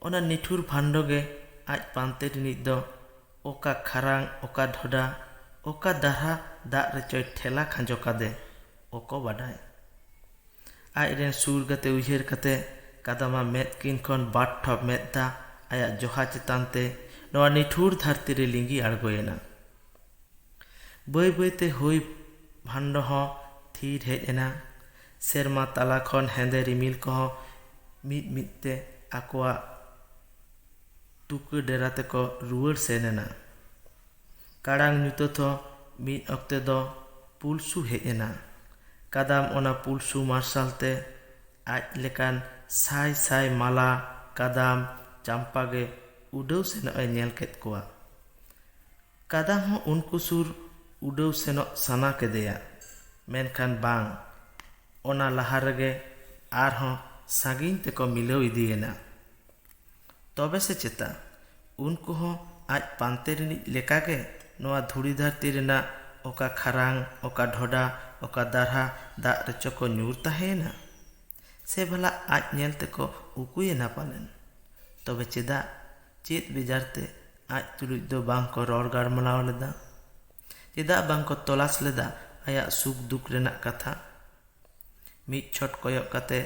ᱚᱱᱟ ᱱᱤᱴᱷᱩᱨ ᱵᱷᱟᱱᱰᱚ ᱜᱮ ᱟᱡ ᱯᱟᱱᱛᱮ ᱨᱤᱱᱤᱡ ᱫᱚ ᱚᱠᱟ ᱠᱷᱟᱨᱟᱝ, ᱚᱠᱟ ᱰᱷᱚᱰᱟ, ᱚᱠᱟ ᱫᱟᱨᱦᱟ ᱫᱟᱜ ᱨᱮᱪᱚᱭ ᱴᱷᱮᱞᱟ ᱠᱷᱟᱸᱡᱚ ᱠᱟᱫᱮ, ᱚᱠᱚ ᱵᱟᱰᱟᱭ᱾ ᱟᱡ ᱨᱮᱱ ᱥᱩᱨ ᱜᱟᱛᱮ ᱩᱭᱦᱟᱹᱨ ᱠᱟᱛᱮ ᱠᱟᱫᱟᱢᱟ ᱢᱮᱫ ᱠᱤᱱ ᱠᱷᱚᱱ ᱵᱟᱨ ᱴᱷᱚᱯ ᱢᱮᱫ ᱫᱟᱜ ᱟᱭᱟᱜ ᱡᱚᱦᱟ ᱪᱮᱛᱟᱱ ᱛᱮ ᱱᱚᱣᱟ ᱱᱤᱴᱷᱩᱨ ᱫᱷᱟᱹᱨᱛᱤ ᱨᱮ ᱞᱤᱸᱜᱤ ᱟᱬᱜᱚᱭᱮᱱᱟ᱾ ᱵᱟᱹᱭ ᱵᱟᱹᱭᱛᱮ ᱦᱚᱭ ᱵᱷᱟᱱᱰᱚ ᱦᱚᱸ ᱛᱷᱤᱨ ᱦᱮᱡ ᱮᱱᱟ᱾ ᱥᱮᱨᱢᱟ ᱛᱟᱞᱟ ᱠᱷᱚᱱ ᱦᱮᱸᱫᱮ ᱨᱤᱢᱤᱞ ᱠᱚᱦᱚᱸ ᱢᱤᱫ ᱢᱤᱫ ᱛᱮ ᱟᱠᱚᱣᱟᱜ ᱛᱩᱠᱟᱹ ᱰᱮᱨᱟ ᱛᱮᱠᱚ ᱨᱩᱣᱟᱹᱲ ᱥᱮᱱ ᱮᱱᱟ᱾ ᱠᱟᱲᱟᱝ ᱧᱩᱛᱟᱹᱛ ᱦᱚᱸ ᱢᱤᱫ ᱚᱠᱛᱮ ᱫᱚ ᱯᱩᱞᱥᱩ ᱦᱮᱡ ᱮᱱᱟ᱾ ᱠᱟᱫᱟᱢ ᱚᱱᱟ ᱯᱩᱞᱥᱩ ᱢᱟᱨᱥᱟᱞ ᱛᱮ ᱟᱡ ᱞᱮᱠᱟᱱ ᱥᱟᱭ ᱥᱟᱭ ᱢᱟᱞᱟ, ᱠᱟᱫᱟᱢ, ᱪᱟᱢᱯᱟ ᱜᱮ ᱩᱰᱟᱹᱣ ᱥᱮᱱᱚᱜ ᱮ ᱧᱮᱞ ᱠᱮᱫ ᱠᱚᱣᱟ᱾ ᱠᱟᱫᱟᱢ ᱦᱚᱸ ᱩᱱᱠᱩ ᱥᱩᱨ ᱩᱰᱟᱹᱣ ᱥᱮᱱᱚᱜ ᱥᱟᱱᱟ ᱠᱮᱫᱮᱭᱟ, ᱢᱮᱱᱠᱷᱟᱱ ᱵᱟᱝ, ᱚᱱᱟ ᱞᱟᱦᱟ ᱨᱮᱜᱮ ᱟᱨᱦᱚᱸ ᱥᱟᱺᱜᱤᱧ ᱛᱮᱠᱚ ᱢᱤᱞᱟᱹᱣ ᱤᱫᱤᱭᱮᱱᱟ᱾ ᱛᱚᱵᱮ ᱥᱮ ᱪᱮᱛᱟ ᱩᱱᱠᱩ ᱦᱚᱸ ᱟᱡ ᱯᱟᱱᱛᱮ ᱨᱤᱱᱤᱡ ᱞᱮᱠᱟᱜᱮ ᱱᱚᱣᱟ ᱫᱷᱩᱲᱤ ᱫᱷᱟᱹᱨᱛᱤ ᱨᱮᱱᱟᱜ ᱚᱠᱟ ᱠᱷᱟᱨᱟᱝ, ᱚᱠᱟ ᱰᱷᱚᱰᱟ, ᱚᱠᱟ ᱫᱟᱨᱦᱟ ᱫᱟᱜ ᱨᱮᱪᱚ ᱠᱚ ᱧᱩᱨ ᱛᱟᱦᱮᱸᱭᱮᱱᱟ? ᱥᱮ ᱵᱷᱟᱞᱟ ᱟᱡ ᱧᱮᱞ ᱛᱮᱠᱚ ᱩᱠᱩᱭᱮᱱᱟ ᱯᱟᱞᱮᱱ? ᱛᱚᱵᱮ ᱪᱮᱫᱟᱜ, ᱪᱮᱫ ᱵᱮᱡᱟᱨ ᱛᱮ ᱟᱡ ᱛᱩᱞᱩᱡ ᱫᱚ ᱵᱟᱝ ᱠᱚ ᱨᱚᱲ ᱜᱟᱞᱢᱟᱨᱟᱣ ᱞᱮᱫᱟ? ᱪᱮᱫᱟᱜ ᱵᱟᱝ ᱠᱚ ᱛᱚᱞᱟᱥ ᱞᱮᱫᱟ ᱟᱭᱟᱜ ᱥᱩᱠ ᱫᱩᱠ ᱨᱮᱱᱟᱜ ᱠᱟᱛᱷᱟ? ᱢᱤᱫ ᱪᱷᱚᱴ ᱠᱚᱭᱚᱜ ᱠᱟᱛᱮ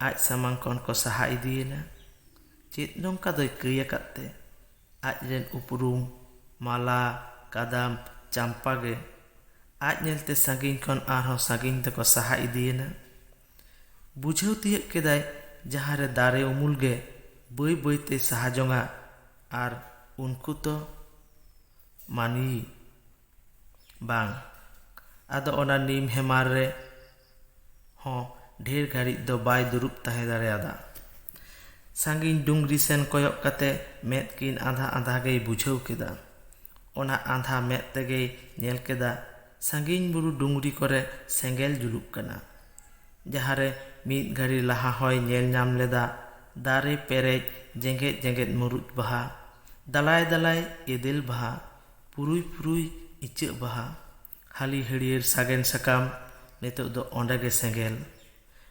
ᱟᱡ ᱥᱟᱢᱟᱝ ᱠᱷᱚᱱ ᱠᱚ ᱥᱟᱦᱟ ᱤᱫᱤᱭᱮᱱᱟ᱾ ᱪᱮᱫ ᱱᱚᱝᱠᱟ ᱫᱚᱭ ᱠᱟᱹᱭ ᱟᱠᱟᱫ ᱛᱮ? ᱟᱡ ᱨᱮᱱ ᱩᱯᱨᱩᱢ, ᱢᱟᱞᱟ, ᱠᱟᱫᱟᱢ, ᱪᱟᱢᱯᱟ ᱜᱮ ᱟᱡ ᱧᱮᱞᱛᱮ ᱥᱟᱺᱜᱤᱧ ᱠᱷᱚᱱ ᱟᱨᱦᱚᱸ ᱥᱟᱺᱜᱤᱧ ᱛᱮᱠᱚ ᱥᱟᱦᱟ ᱤᱫᱤᱭᱮᱱᱟ᱾ ᱵᱩᱡᱷᱟᱹᱣ ᱛᱤᱭᱟᱹᱜ ᱠᱮᱫᱟᱭ ᱡᱟᱦᱟᱸᱨᱮ ᱫᱟᱨᱮ ᱩᱢᱩᱞ ᱜᱮ ᱵᱟᱹᱭ ᱵᱟᱹᱭᱛᱮ ᱥᱟᱦᱟ ᱡᱚᱝᱟ ᱟᱨ ᱩᱱᱠᱩ ᱛᱚ ᱢᱟᱹᱱᱢᱤ ᱵᱟᱝ᱾ ᱟᱫᱚ ᱚᱱᱟ ᱱᱤᱢ ᱦᱮᱢᱟᱞ ᱨᱮ ᱦᱚᱸ ᱰᱷᱮᱨ ᱜᱷᱟᱹᱲᱤᱡ ᱫᱚ ᱵᱟᱭ ᱫᱩᱲᱩᱵ ᱛᱟᱦᱮᱸ ᱫᱟᱲᱮᱭᱟᱫᱟ᱾ ᱥᱟᱺᱜᱤᱧ ᱰᱩᱝᱨᱤ ᱥᱮᱱ ᱠᱚᱭᱚᱜ ᱠᱟᱛᱮ ᱢᱮᱫ ᱠᱤᱱ ᱟᱸᱫᱷᱟ ᱟᱸᱫᱷᱟ ᱜᱮᱭ ᱵᱩᱡᱷᱟᱹᱣ ᱠᱮᱫᱟ᱾ ᱚᱱᱟ ᱟᱸᱫᱷᱟ ᱢᱮᱫ ᱛᱮᱜᱮᱭ ᱧᱮᱞ ᱠᱮᱫᱟ ᱥᱟᱺᱜᱤᱧ ᱵᱩᱨᱩ ᱰᱩᱝᱨᱤ ᱠᱚᱨᱮ ᱥᱮᱸᱜᱮᱞ ᱡᱩᱞᱩᱜ ᱠᱟᱱᱟ᱾ ᱡᱟᱦᱟᱸᱨᱮ ᱢᱤᱫ ᱜᱷᱟᱹᱲᱤ ᱞᱟᱦᱟ ᱦᱚᱸᱭ ᱧᱮᱞ ᱧᱟᱢ ᱞᱮᱫᱟ ᱫᱟᱨᱮ ᱯᱮᱨᱮᱡ ᱡᱮᱜᱮᱫ ᱡᱮᱜᱮᱫ ᱢᱩᱨᱩᱫ ᱵᱟᱦᱟ, ᱫᱟᱞᱟᱭ ᱫᱟᱞᱟᱭ ᱮᱫᱮᱞ ᱵᱟᱦᱟ, ᱯᱩᱨᱩᱭ ᱯᱩᱨᱩᱭ ᱤᱪᱟᱹᱜ ᱵᱟᱦᱟ, ᱦᱟᱹᱞᱤ ᱦᱟᱹᱨᱭᱟᱹᱲ ᱥᱟᱜᱮᱱ ᱥᱟᱠᱟᱢ᱾ ᱱᱤᱛᱚᱜ ᱫᱚ ᱚᱸᱰᱮ ᱜᱮ ᱥᱮᱸᱜᱮᱞ᱾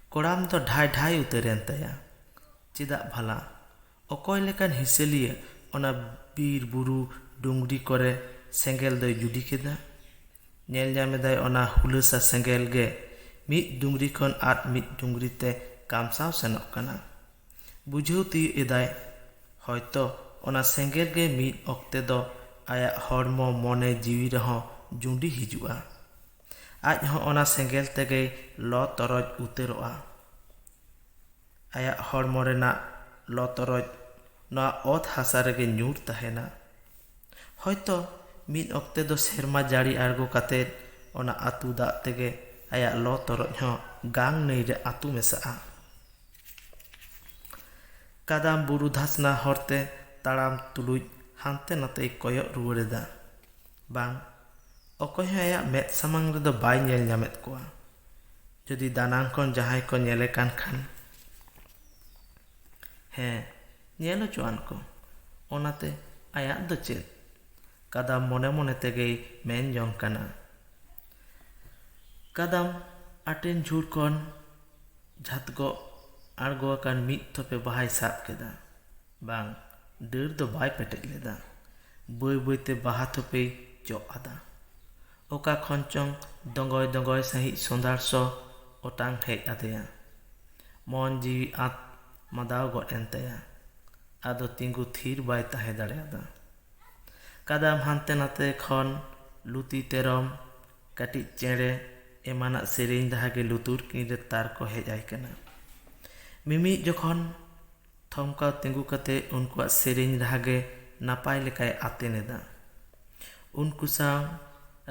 ᱠᱚᱲᱟᱢ ᱫᱚ ᱰᱷᱟᱭ ᱰᱷᱟᱭ ᱩᱛᱟᱹᱨᱮᱱ ᱛᱟᱭᱟ᱾ ᱪᱮᱫᱟᱜ ᱵᱷᱟᱞᱟ? ᱚᱠᱚᱭ ᱞᱮᱠᱟᱱ ᱦᱤᱥᱟᱹᱞᱤᱭᱟᱹ ᱚᱱᱟ ᱵᱤᱨ ᱵᱩᱨᱩ ᱰᱩᱝᱨᱤ ᱠᱚᱨᱮ ᱥᱮᱸᱜᱮᱞ ᱫᱚᱭ ᱡᱩᱰᱤ ᱠᱮᱫᱟ? ᱧᱮᱞ ᱧᱟᱢ ᱮᱫᱟᱭ ᱚᱱᱟ ᱦᱩᱞᱟᱹᱥᱟ ᱥᱮᱸᱜᱮᱞ ᱜᱮ ᱢᱤᱫ ᱰᱩᱝᱨᱤ ᱠᱷᱚᱱ ᱟᱨ ᱢᱤᱫ ᱰᱩᱝᱨᱤ ᱛᱮ ᱠᱟᱢᱥᱟᱣ ᱥᱮᱱᱚᱜ ᱠᱟᱱᱟ᱾ ᱵᱩᱡᱷᱟᱹᱣ ᱛᱤᱭᱳᱜ ᱮᱫᱟᱭ ᱦᱚᱭᱛᱚ ᱚᱱᱟ ᱥᱮᱸᱜᱮᱞ ᱜᱮ ᱢᱤᱫ ᱚᱠᱛᱮ ᱫᱚ ᱟᱭᱟᱜ ᱦᱚᱲᱢᱚ ᱢᱚᱱᱮ ᱡᱤᱣᱤ ᱨᱮᱦᱚᱸ ᱡᱩᱰᱤ ᱦᱤᱡᱩᱜᱼᱟ᱾ ᱟᱡ ᱦᱚᱸ ᱚᱱᱟ ᱥᱮᱸᱜᱮᱞ ᱛᱮᱜᱮᱭ ᱞᱚ ᱛᱚᱨᱚᱡ ᱩᱛᱟᱹᱨᱚᱜᱼᱟ᱾ ᱟᱭᱟᱜ ᱦᱚᱲᱢᱚ ᱨᱮᱱᱟᱜ ᱞᱚ ᱛᱚᱨᱚᱡ ᱱᱚᱣᱟ ᱚᱛ ᱦᱟᱥᱟ ᱨᱮᱜᱮ ᱧᱩᱨ ᱛᱟᱦᱮᱱᱟ᱾ ᱦᱚᱭᱛᱚ ᱢᱤᱫ ᱚᱠᱛᱮ ᱫᱚ ᱥᱮᱨᱢᱟ ᱡᱟᱹᱲᱤ ᱟᱬᱜᱚ ᱠᱟᱛᱮ ᱚᱱᱟ ᱟᱹᱛᱩ ᱫᱟᱜ ᱛᱮᱜᱮ ᱟᱭᱟᱜ ᱞᱚ ᱛᱚᱨᱚᱡ ᱦᱚᱸ ᱜᱟᱝ ᱱᱟᱹᱭ ᱨᱮ ᱟᱹᱛᱩ ᱢᱮᱥᱟᱜᱼᱟ᱾ ᱠᱟᱫᱟᱢ ᱵᱩᱨᱩ ᱫᱷᱟᱥᱱᱟ ᱦᱚᱨᱛᱮ ᱛᱟᱲᱟᱢ ᱛᱩᱞᱩᱡ ᱦᱟᱱᱛᱮ ᱱᱟᱛᱮᱭ ᱠᱚᱭᱚᱜ ᱨᱩᱣᱟᱹᱲ ᱮᱫᱟ᱾ ᱵᱟᱝ, ᱚᱠᱚᱭ ᱦᱚᱸ ᱟᱭᱟᱜ ᱢᱮᱫ ᱥᱟᱢᱟᱝ ᱨᱮᱫᱚ ᱵᱟᱭ ᱧᱮᱞ ᱧᱟᱢᱮᱫ ᱠᱚᱣᱟ᱾ ᱡᱩᱫᱤ ᱫᱟᱱᱟᱝ ᱠᱷᱚᱱ ᱡᱟᱦᱟᱸᱭ ᱠᱚ ᱧᱮᱞᱮ ᱠᱟᱱ ᱠᱷᱟᱱ, ᱦᱮᱸ, ᱧᱮᱞ ᱦᱚᱪᱚᱣᱟᱱ ᱠᱚ, ᱚᱱᱟᱛᱮ ᱟᱭᱟᱜ ᱫᱚ ᱪᱮᱫ? ᱠᱟᱫᱟᱢ ᱢᱚᱱᱮ ᱢᱚᱱᱮ ᱛᱮᱜᱮᱭ ᱢᱮᱱ ᱡᱚᱝ ᱠᱟᱱᱟ᱾ ᱠᱟᱫᱟᱢ ᱟᱴᱮᱱ ᱡᱷᱩᱲ ᱠᱷᱚᱱ ᱡᱷᱟᱛᱜᱚᱜ ᱟᱬᱜᱚ ᱟᱠᱟᱱ ᱢᱤᱫ ᱛᱷᱚᱯᱮ ᱵᱟᱦᱟᱭ ᱥᱟᱵ ᱠᱮᱫᱟ᱾ ᱵᱟᱝ, ᱰᱟᱹᱨ ᱫᱚ ᱵᱟᱭ ᱯᱮᱴᱮᱡ ᱞᱮᱫᱟ᱾ ᱵᱟᱹᱭ ᱵᱟᱹᱭᱛᱮ ᱵᱟᱦᱟ ᱛᱷᱚᱯᱮᱭ ᱪᱚᱜ ᱟᱫᱟ᱾ ᱚᱠᱟ ᱠᱷᱚᱱ ᱪᱚᱝ ᱫᱚᱸᱜᱚᱭ ᱫᱚᱸᱜᱚᱭ ᱥᱟᱺᱦᱤᱡ ᱥᱚᱸᱫᱷᱟᱲ ᱥᱚ ᱚᱴᱟᱝ ᱦᱮᱡ ᱟᱫᱮᱭᱟ᱾ ᱢᱚᱱ ᱡᱤᱣᱤ ᱟᱸᱛ ᱢᱟᱫᱟᱣ ᱜᱚᱫ ᱮᱱ ᱛᱟᱭᱟ᱾ ᱟᱫᱚ ᱛᱤᱸᱜᱩ ᱛᱷᱤᱨ ᱵᱟᱭ ᱛᱟᱦᱮᱸ ᱫᱟᱲᱮᱭᱟᱫᱟ᱾ ᱠᱟᱫᱟᱢ ᱦᱟᱱᱛᱮ ᱱᱟᱛᱮ ᱠᱷᱚᱱ ᱞᱩᱛᱤ ᱛᱮᱨᱚᱢ ᱠᱟᱹᱴᱤᱡ ᱪᱮᱬᱮ ᱮᱢᱟᱱᱟᱜ ᱥᱮᱨᱮᱧ ᱨᱟᱦᱟ ᱜᱮ ᱞᱩᱛᱩᱨ ᱠᱤᱱ ᱨᱮ ᱛᱟᱨ ᱠᱚ ᱦᱮᱡ ᱟᱭ ᱠᱟᱱᱟ᱾ ᱢᱤᱢᱤᱫ ᱡᱚᱠᱷᱚᱱ ᱛᱷᱚᱢᱠᱟᱣ ᱛᱤᱸᱜᱩ ᱠᱟᱛᱮ ᱩᱱᱠᱩᱣᱟᱜ ᱥᱮᱨᱮᱧ ᱨᱟᱦᱟ ᱜᱮ ᱱᱟᱯᱟᱭ ᱞᱮᱠᱟᱭ ᱟᱛᱮᱱ ᱮᱫᱟ᱾ ᱩᱱᱠᱩ ᱥᱟᱶ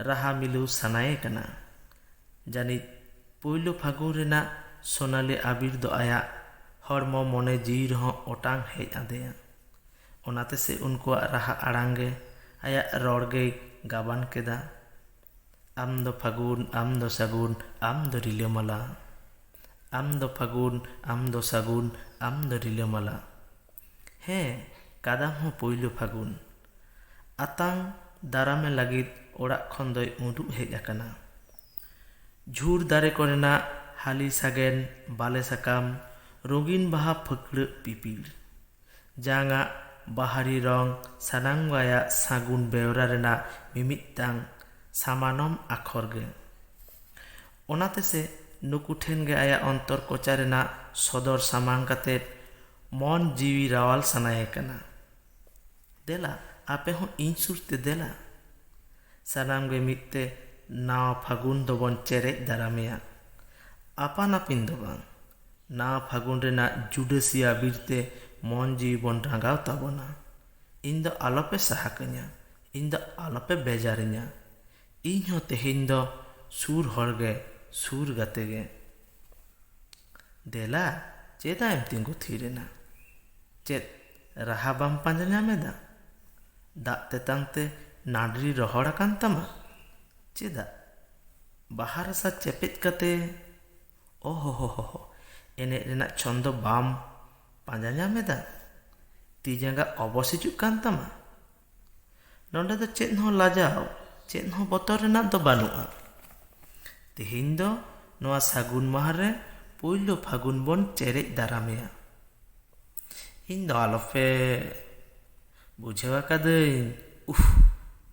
ᱨᱟᱦᱟ ᱢᱤᱞᱟᱹᱣ ᱥᱟᱱᱟᱭᱮ ᱠᱟᱱᱟ᱾ ᱡᱟᱹᱱᱤᱡ ᱯᱳᱭᱞᱳ ᱯᱷᱟᱹᱜᱩᱱ ᱨᱮᱱᱟᱜ ᱥᱳᱱᱟᱞᱤ ᱟᱵᱤᱨ ᱫᱚ ᱟᱭᱟᱜ ᱦᱚᱲᱢᱚ ᱢᱚᱱᱮ ᱡᱤᱣᱤ ᱨᱮᱦᱚᱸ ᱚᱴᱟᱝ ᱦᱮᱡ ᱟᱫᱮᱭᱟ᱾ ᱚᱱᱟᱛᱮ ᱥᱮ ᱩᱱᱠᱩᱣᱟᱜ ᱨᱟᱦᱟ ᱟᱲᱟᱝ ᱜᱮ ᱟᱭᱟᱜ ᱨᱚᱲ ᱜᱮᱭ ᱜᱟᱵᱟᱱ ᱠᱮᱫᱟ᱾ ᱟᱢ ᱫᱚ ᱯᱷᱟᱹᱜᱩᱱ, ᱟᱢ ᱫᱚ ᱥᱟᱹᱜᱩᱱ, ᱟᱢ ᱫᱚ ᱨᱤᱞᱟᱹᱢᱟᱞᱟ᱾ ᱟᱢ ᱫᱚ ᱯᱷᱟᱹᱜᱩᱱ, ᱟᱢ ᱫᱚ ᱥᱟᱹᱜᱩᱱ, ᱟᱢ ᱫᱚ ᱨᱤᱞᱟᱹᱢᱟᱞᱟ᱾ ᱦᱮᱸ, ᱠᱟᱫᱟᱢ ᱦᱚᱸ ᱯᱳᱭᱞᱳ ᱯᱷᱟᱹᱜᱩᱱ᱾ ᱟᱛᱟᱝ ᱫᱟᱨᱟᱢᱮ ᱞᱟᱹᱜᱤᱫ ᱚᱲᱟᱜ ᱠᱷᱚᱱ ᱫᱚᱭ ᱩᱰᱩᱠ ᱦᱮᱡ ᱟᱠᱟᱱᱟ᱾ ᱡᱷᱩᱲ ᱫᱟᱨᱮ ᱠᱚᱨᱮᱱᱟᱜ ᱦᱟᱹᱞᱤ ᱥᱟᱜᱮᱱ, ᱵᱟᱞᱮ ᱥᱟᱠᱟᱢ, ᱨᱚᱸᱜᱤᱱ ᱵᱟᱦᱟ ᱯᱷᱟᱹᱠᱲᱟᱹᱜ ᱯᱤᱯᱤᱲ᱾ ᱡᱟᱝᱟᱜ ᱵᱟᱦᱟᱨᱤ ᱨᱚᱝ ᱥᱟᱱᱟᱢ ᱜᱟᱭᱟᱜ ᱥᱟᱹᱜᱩᱱ ᱵᱮᱣᱨᱟ ᱨᱮᱱᱟᱜ ᱢᱤᱢᱤᱫᱴᱟᱝ ᱥᱟᱢᱟᱱᱚᱢ ᱟᱠᱷᱚᱨ ᱜᱮ᱾ ᱚᱱᱟᱛᱮ ᱥᱮ ᱱᱩᱠᱩ ᱴᱷᱮᱱ ᱜᱮ ᱟᱭᱟᱜ ᱚᱱᱛᱚᱨ ᱠᱚᱪᱟ ᱨᱮᱱᱟᱜ ᱥᱚᱫᱚᱨ ᱥᱟᱢᱟᱝ ᱠᱟᱛᱮ ᱢᱚᱱ ᱡᱤᱣᱤ ᱨᱟᱣᱟᱞ ᱥᱟᱱᱟᱭᱮ ᱠᱟᱱᱟ᱾ ᱫᱮᱞᱟ, ᱟᱯᱮ ᱦᱚᱸ ᱤᱧ ᱥᱩᱨ ᱛᱮ ᱫᱮᱞᱟ᱾ ᱥᱟᱱᱟᱢ ᱜᱮ ᱢᱤᱫ ᱛᱮ ᱱᱟᱣᱟ ᱯᱷᱟᱹᱜᱩᱱ ᱫᱚᱵᱚᱱ ᱪᱮᱨᱮᱡ ᱫᱟᱨᱟᱢᱮᱭᱟ᱾ ᱟᱯᱟᱱ ᱟᱹᱯᱤᱱ ᱫᱚ ᱵᱟᱝ, ᱱᱟᱣᱟ ᱯᱷᱟᱹᱜᱩᱱ ᱨᱮᱱᱟᱜ ᱡᱩᱰᱟᱹᱥᱤ ᱟᱵᱤᱨ ᱛᱮ ᱢᱚᱱ ᱡᱤᱣᱤ ᱵᱚᱱ ᱨᱟᱸᱜᱟᱣ ᱛᱟᱵᱚᱱᱟ᱾ ᱤᱧ ᱫᱚ ᱟᱞᱚᱯᱮ ᱥᱟᱦᱟ ᱠᱟᱹᱧᱟ, ᱤᱧ ᱫᱚ ᱟᱞᱚᱯᱮ ᱵᱮᱡᱟᱨᱤᱧᱟ᱾ ᱤᱧ ᱦᱚᱸ ᱛᱮᱦᱮᱧ ᱫᱚ ᱥᱩᱨ ᱦᱚᱲ ᱜᱮ, ᱥᱩᱨ ᱜᱟᱛᱮ ᱜᱮ᱾ ᱫᱮᱞᱟ, ᱪᱮᱫᱟᱜ ᱮᱢ ᱛᱤᱸᱜᱩ ᱛᱷᱤᱨ ᱮᱱᱟ? ᱪᱮᱫ ᱨᱟᱦᱟ ᱵᱟᱢ ᱯᱟᱸᱡᱟ ᱧᱟᱢ ᱮᱫᱟ? ᱫᱟᱜ ᱛᱮᱛᱟᱝ ᱛᱮ ᱱᱟᱰᱨᱤ ᱨᱚᱦᱚᱲ ᱟᱠᱟᱱ ᱛᱟᱢᱟ? ᱪᱮᱫᱟᱜ ᱵᱟᱦᱟ ᱨᱟᱥᱟ ᱪᱮᱯᱮᱡ ᱠᱟᱛᱮ, ᱚᱦᱚ ᱦᱚ ᱦᱚ ᱦᱚ, ᱮᱱᱮᱡ ᱨᱮᱱᱟᱜ ᱪᱷᱚᱱᱫᱚ ᱵᱟᱢ ᱯᱟᱸᱡᱟ ᱧᱟᱢ ᱮᱫᱟ? ᱛᱤ ᱡᱟᱸᱜᱟ ᱚᱵᱚᱥ ᱦᱤᱡᱩᱜ ᱠᱟᱱ ᱛᱟᱢᱟ? ᱱᱚᱰᱮ ᱫᱚ ᱪᱮᱫ ᱦᱚᱸ ᱞᱟᱡᱟᱣ, ᱪᱮᱫ ᱦᱚᱸ ᱵᱚᱛᱚᱨ ᱨᱮᱱᱟᱜ ᱫᱚ ᱵᱟᱹᱱᱩᱜᱼᱟ᱾ ᱛᱮᱦᱮᱧ ᱫᱚ ᱱᱚᱣᱟ ᱥᱟᱹᱜᱩᱱ ᱢᱟᱦᱟ ᱨᱮ ᱯᱳᱭᱞᱳ ᱯᱷᱟᱹᱜᱩᱱ ᱵᱚᱱ ᱪᱮᱨᱮᱡ ᱫᱟᱨᱟᱢᱮᱭᱟ᱾ ᱤᱧ ᱫᱚ ᱟᱞᱚᱯᱮ ᱵᱩᱡᱷᱟᱹᱣ ᱟᱠᱟᱫᱟᱹᱧ᱾ ᱩᱯᱷ,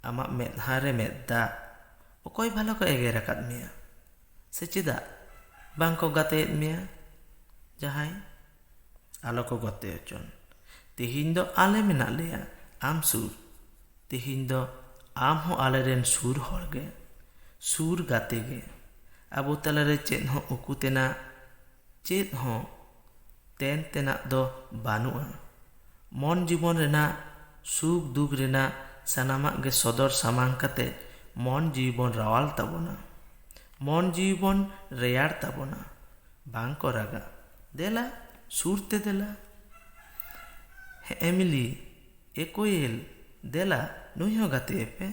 ᱟᱢᱟᱜ ᱢᱮᱫᱦᱟ ᱨᱮ ᱢᱮᱫ ᱫᱟᱜ᱾ ᱚᱠᱚᱭ ᱵᱷᱟᱞᱚ ᱠᱚ ᱮᱜᱮᱨ ᱟᱠᱟᱫ ᱢᱮᱭᱟ? ᱥᱮ ᱪᱮᱫᱟᱜ ᱵᱟᱝ ᱠᱚ ᱜᱟᱛᱮᱭᱮᱫ ᱢᱮᱭᱟ ᱡᱟᱦᱟᱸᱭ? ᱟᱞᱚ ᱠᱚ ᱜᱟᱛᱮ ᱦᱚᱪᱚᱱ᱾ ᱛᱮᱦᱮᱧ ᱫᱚ ᱟᱞᱮ ᱢᱮᱱᱟᱜ ᱞᱮᱭᱟ ᱟᱢ ᱥᱩᱨ᱾ ᱛᱮᱦᱮᱧ ᱫᱚ ᱟᱢ ᱦᱚᱸ ᱟᱞᱮᱨᱮᱱ ᱥᱩᱨ ᱦᱚᱲ ᱜᱮ᱾ ᱥᱩᱨ ᱜᱟᱛᱮ ᱜᱮ᱾ ᱟᱵᱚ ᱛᱟᱞᱟᱨᱮ ᱪᱮᱫ ᱦᱚᱸ ᱩᱠᱩ ᱛᱮᱱᱟᱜ, ᱪᱮᱫ ᱦᱚᱸ ᱛᱮᱱ ᱛᱮᱱᱟᱜ ᱫᱚ ᱵᱟᱹᱱᱩᱜᱼᱟ᱾ ᱢᱚᱱ ᱡᱤᱵᱚᱱ ᱨᱮᱱᱟᱜ ᱥᱩᱠ ᱫᱩᱠ ᱨᱮᱱᱟᱜ ᱥᱟᱱᱟᱢᱟᱜ ᱜᱮ ᱥᱚᱫᱚᱨ ᱥᱟᱢᱟᱝ ᱠᱟᱛᱮ ᱢᱚᱱ ᱡᱤᱣᱤ ᱵᱚᱱ ᱨᱟᱣᱟᱞ ᱛᱟᱵᱚᱱᱟ, ᱢᱚᱱ ᱡᱤᱣᱤ ᱵᱚᱱ ᱨᱮᱭᱟᱲ ᱛᱟᱵᱚᱱᱟ᱾ ᱵᱟᱝ ᱠᱚ ᱨᱟᱜᱟ, ᱫᱮᱞᱟ ᱥᱩᱨ ᱛᱮ ᱫᱮᱞᱟ᱾ ᱦᱮᱸ ᱮᱢᱤᱞᱤ, ᱮ ᱠᱳᱭᱮᱞ, ᱫᱮᱞᱟ ᱱᱩᱭ ᱦᱚᱸ ᱜᱟᱛᱮ ᱮᱯᱮ,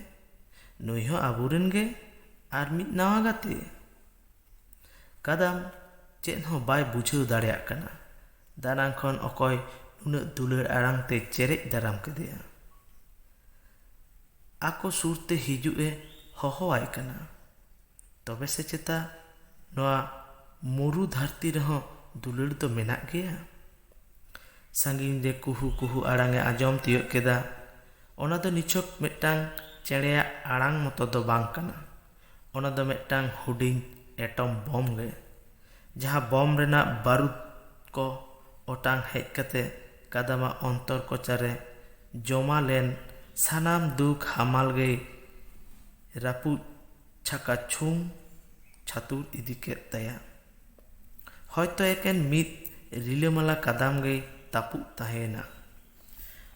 ᱱᱩᱭ ᱦᱚᱸ ᱟᱵᱚᱨᱮᱱ ᱜᱮ, ᱟᱨ ᱢᱤᱫ ᱱᱟᱣᱟ ᱜᱟᱛᱮ᱾ ᱠᱟᱫᱟᱢ ᱪᱮᱫ ᱦᱚᱸ ᱵᱟᱭ ᱵᱩᱡᱷᱟᱹᱣ ᱫᱟᱲᱮᱭᱟᱜ ᱠᱟᱱᱟ᱾ ᱫᱟᱱᱟᱝ ᱠᱷᱚᱱ ᱚᱠᱚᱭ ᱱᱩᱱᱟᱹᱜ ᱫᱩᱞᱟᱹᱲ ᱟᱲᱟᱝ ᱛᱮ ᱪᱮᱨᱮᱡ ᱫᱟᱨᱟᱢ ᱠᱮᱫᱮᱭᱟ᱾ ᱟᱠᱚ ᱥᱩᱨ ᱛᱮ ᱦᱤᱡᱩᱜ ᱮ ᱦᱚᱦᱚᱣᱟᱭ ᱠᱟᱱᱟ᱾ ᱛᱚᱵᱮ ᱥᱮ ᱪᱮᱛᱟ ᱱᱚᱣᱟ ᱢᱩᱨᱩ ᱫᱷᱟᱹᱨᱛᱤ ᱨᱮᱦᱚᱸ ᱫᱩᱞᱟᱹᱲ ᱫᱚ ᱢᱮᱱᱟᱜ ᱜᱮᱭᱟ? ᱥᱟᱺᱜᱤᱧ ᱨᱮ ᱠᱩᱦᱩ ᱠᱩᱦᱩ ᱟᱲᱟᱝ ᱮ ᱟᱸᱡᱚᱢ ᱛᱤᱭᱳᱜ ᱠᱮᱫᱟ᱾ ᱚᱱᱟ ᱫᱚ ᱱᱤᱪᱷᱚᱠ ᱢᱤᱫᱴᱟᱝ ᱪᱮᱬᱮᱭᱟᱜ ᱟᱲᱟᱝ ᱢᱚᱛᱚ ᱫᱚ ᱵᱟᱝ ᱠᱟᱱᱟ᱾ ᱚᱱᱟ ᱫᱚ ᱢᱤᱫᱴᱟᱝ ᱦᱩᱰᱤᱧ ᱮᱴᱚᱢ ᱵᱚᱢ ᱜᱮ, ᱡᱟᱦᱟᱸ ᱵᱚᱢ ᱨᱮᱱᱟᱜ ᱵᱟᱹᱨᱩᱫ ᱠᱚ ᱚᱴᱟᱝ ᱦᱮᱡ ᱠᱟᱛᱮ ᱠᱟᱫᱟᱢᱟᱜ ᱚᱱᱛᱚᱨ ᱠᱚᱪᱟᱨᱮ ᱡᱚᱢᱟ ᱞᱮᱱ ᱥᱟᱱᱟᱢ ᱫᱩᱠ ᱦᱟᱢᱟᱞ ᱜᱮᱭ ᱨᱟᱹᱯᱩᱫ ᱪᱷᱟᱠᱟ ᱪᱷᱩᱢ ᱪᱷᱟᱹᱛᱩᱨ ᱤᱫᱤ ᱠᱮᱫ ᱛᱟᱭᱟ᱾ ᱦᱚᱭᱛᱚ ᱮᱠᱮᱱ ᱢᱤᱫ ᱨᱤᱞᱟᱹᱢᱟᱞᱟ ᱠᱟᱫᱟᱢ ᱜᱮᱭ ᱛᱟᱹᱯᱩᱜ ᱛᱟᱦᱮᱸᱭᱮᱱᱟ᱾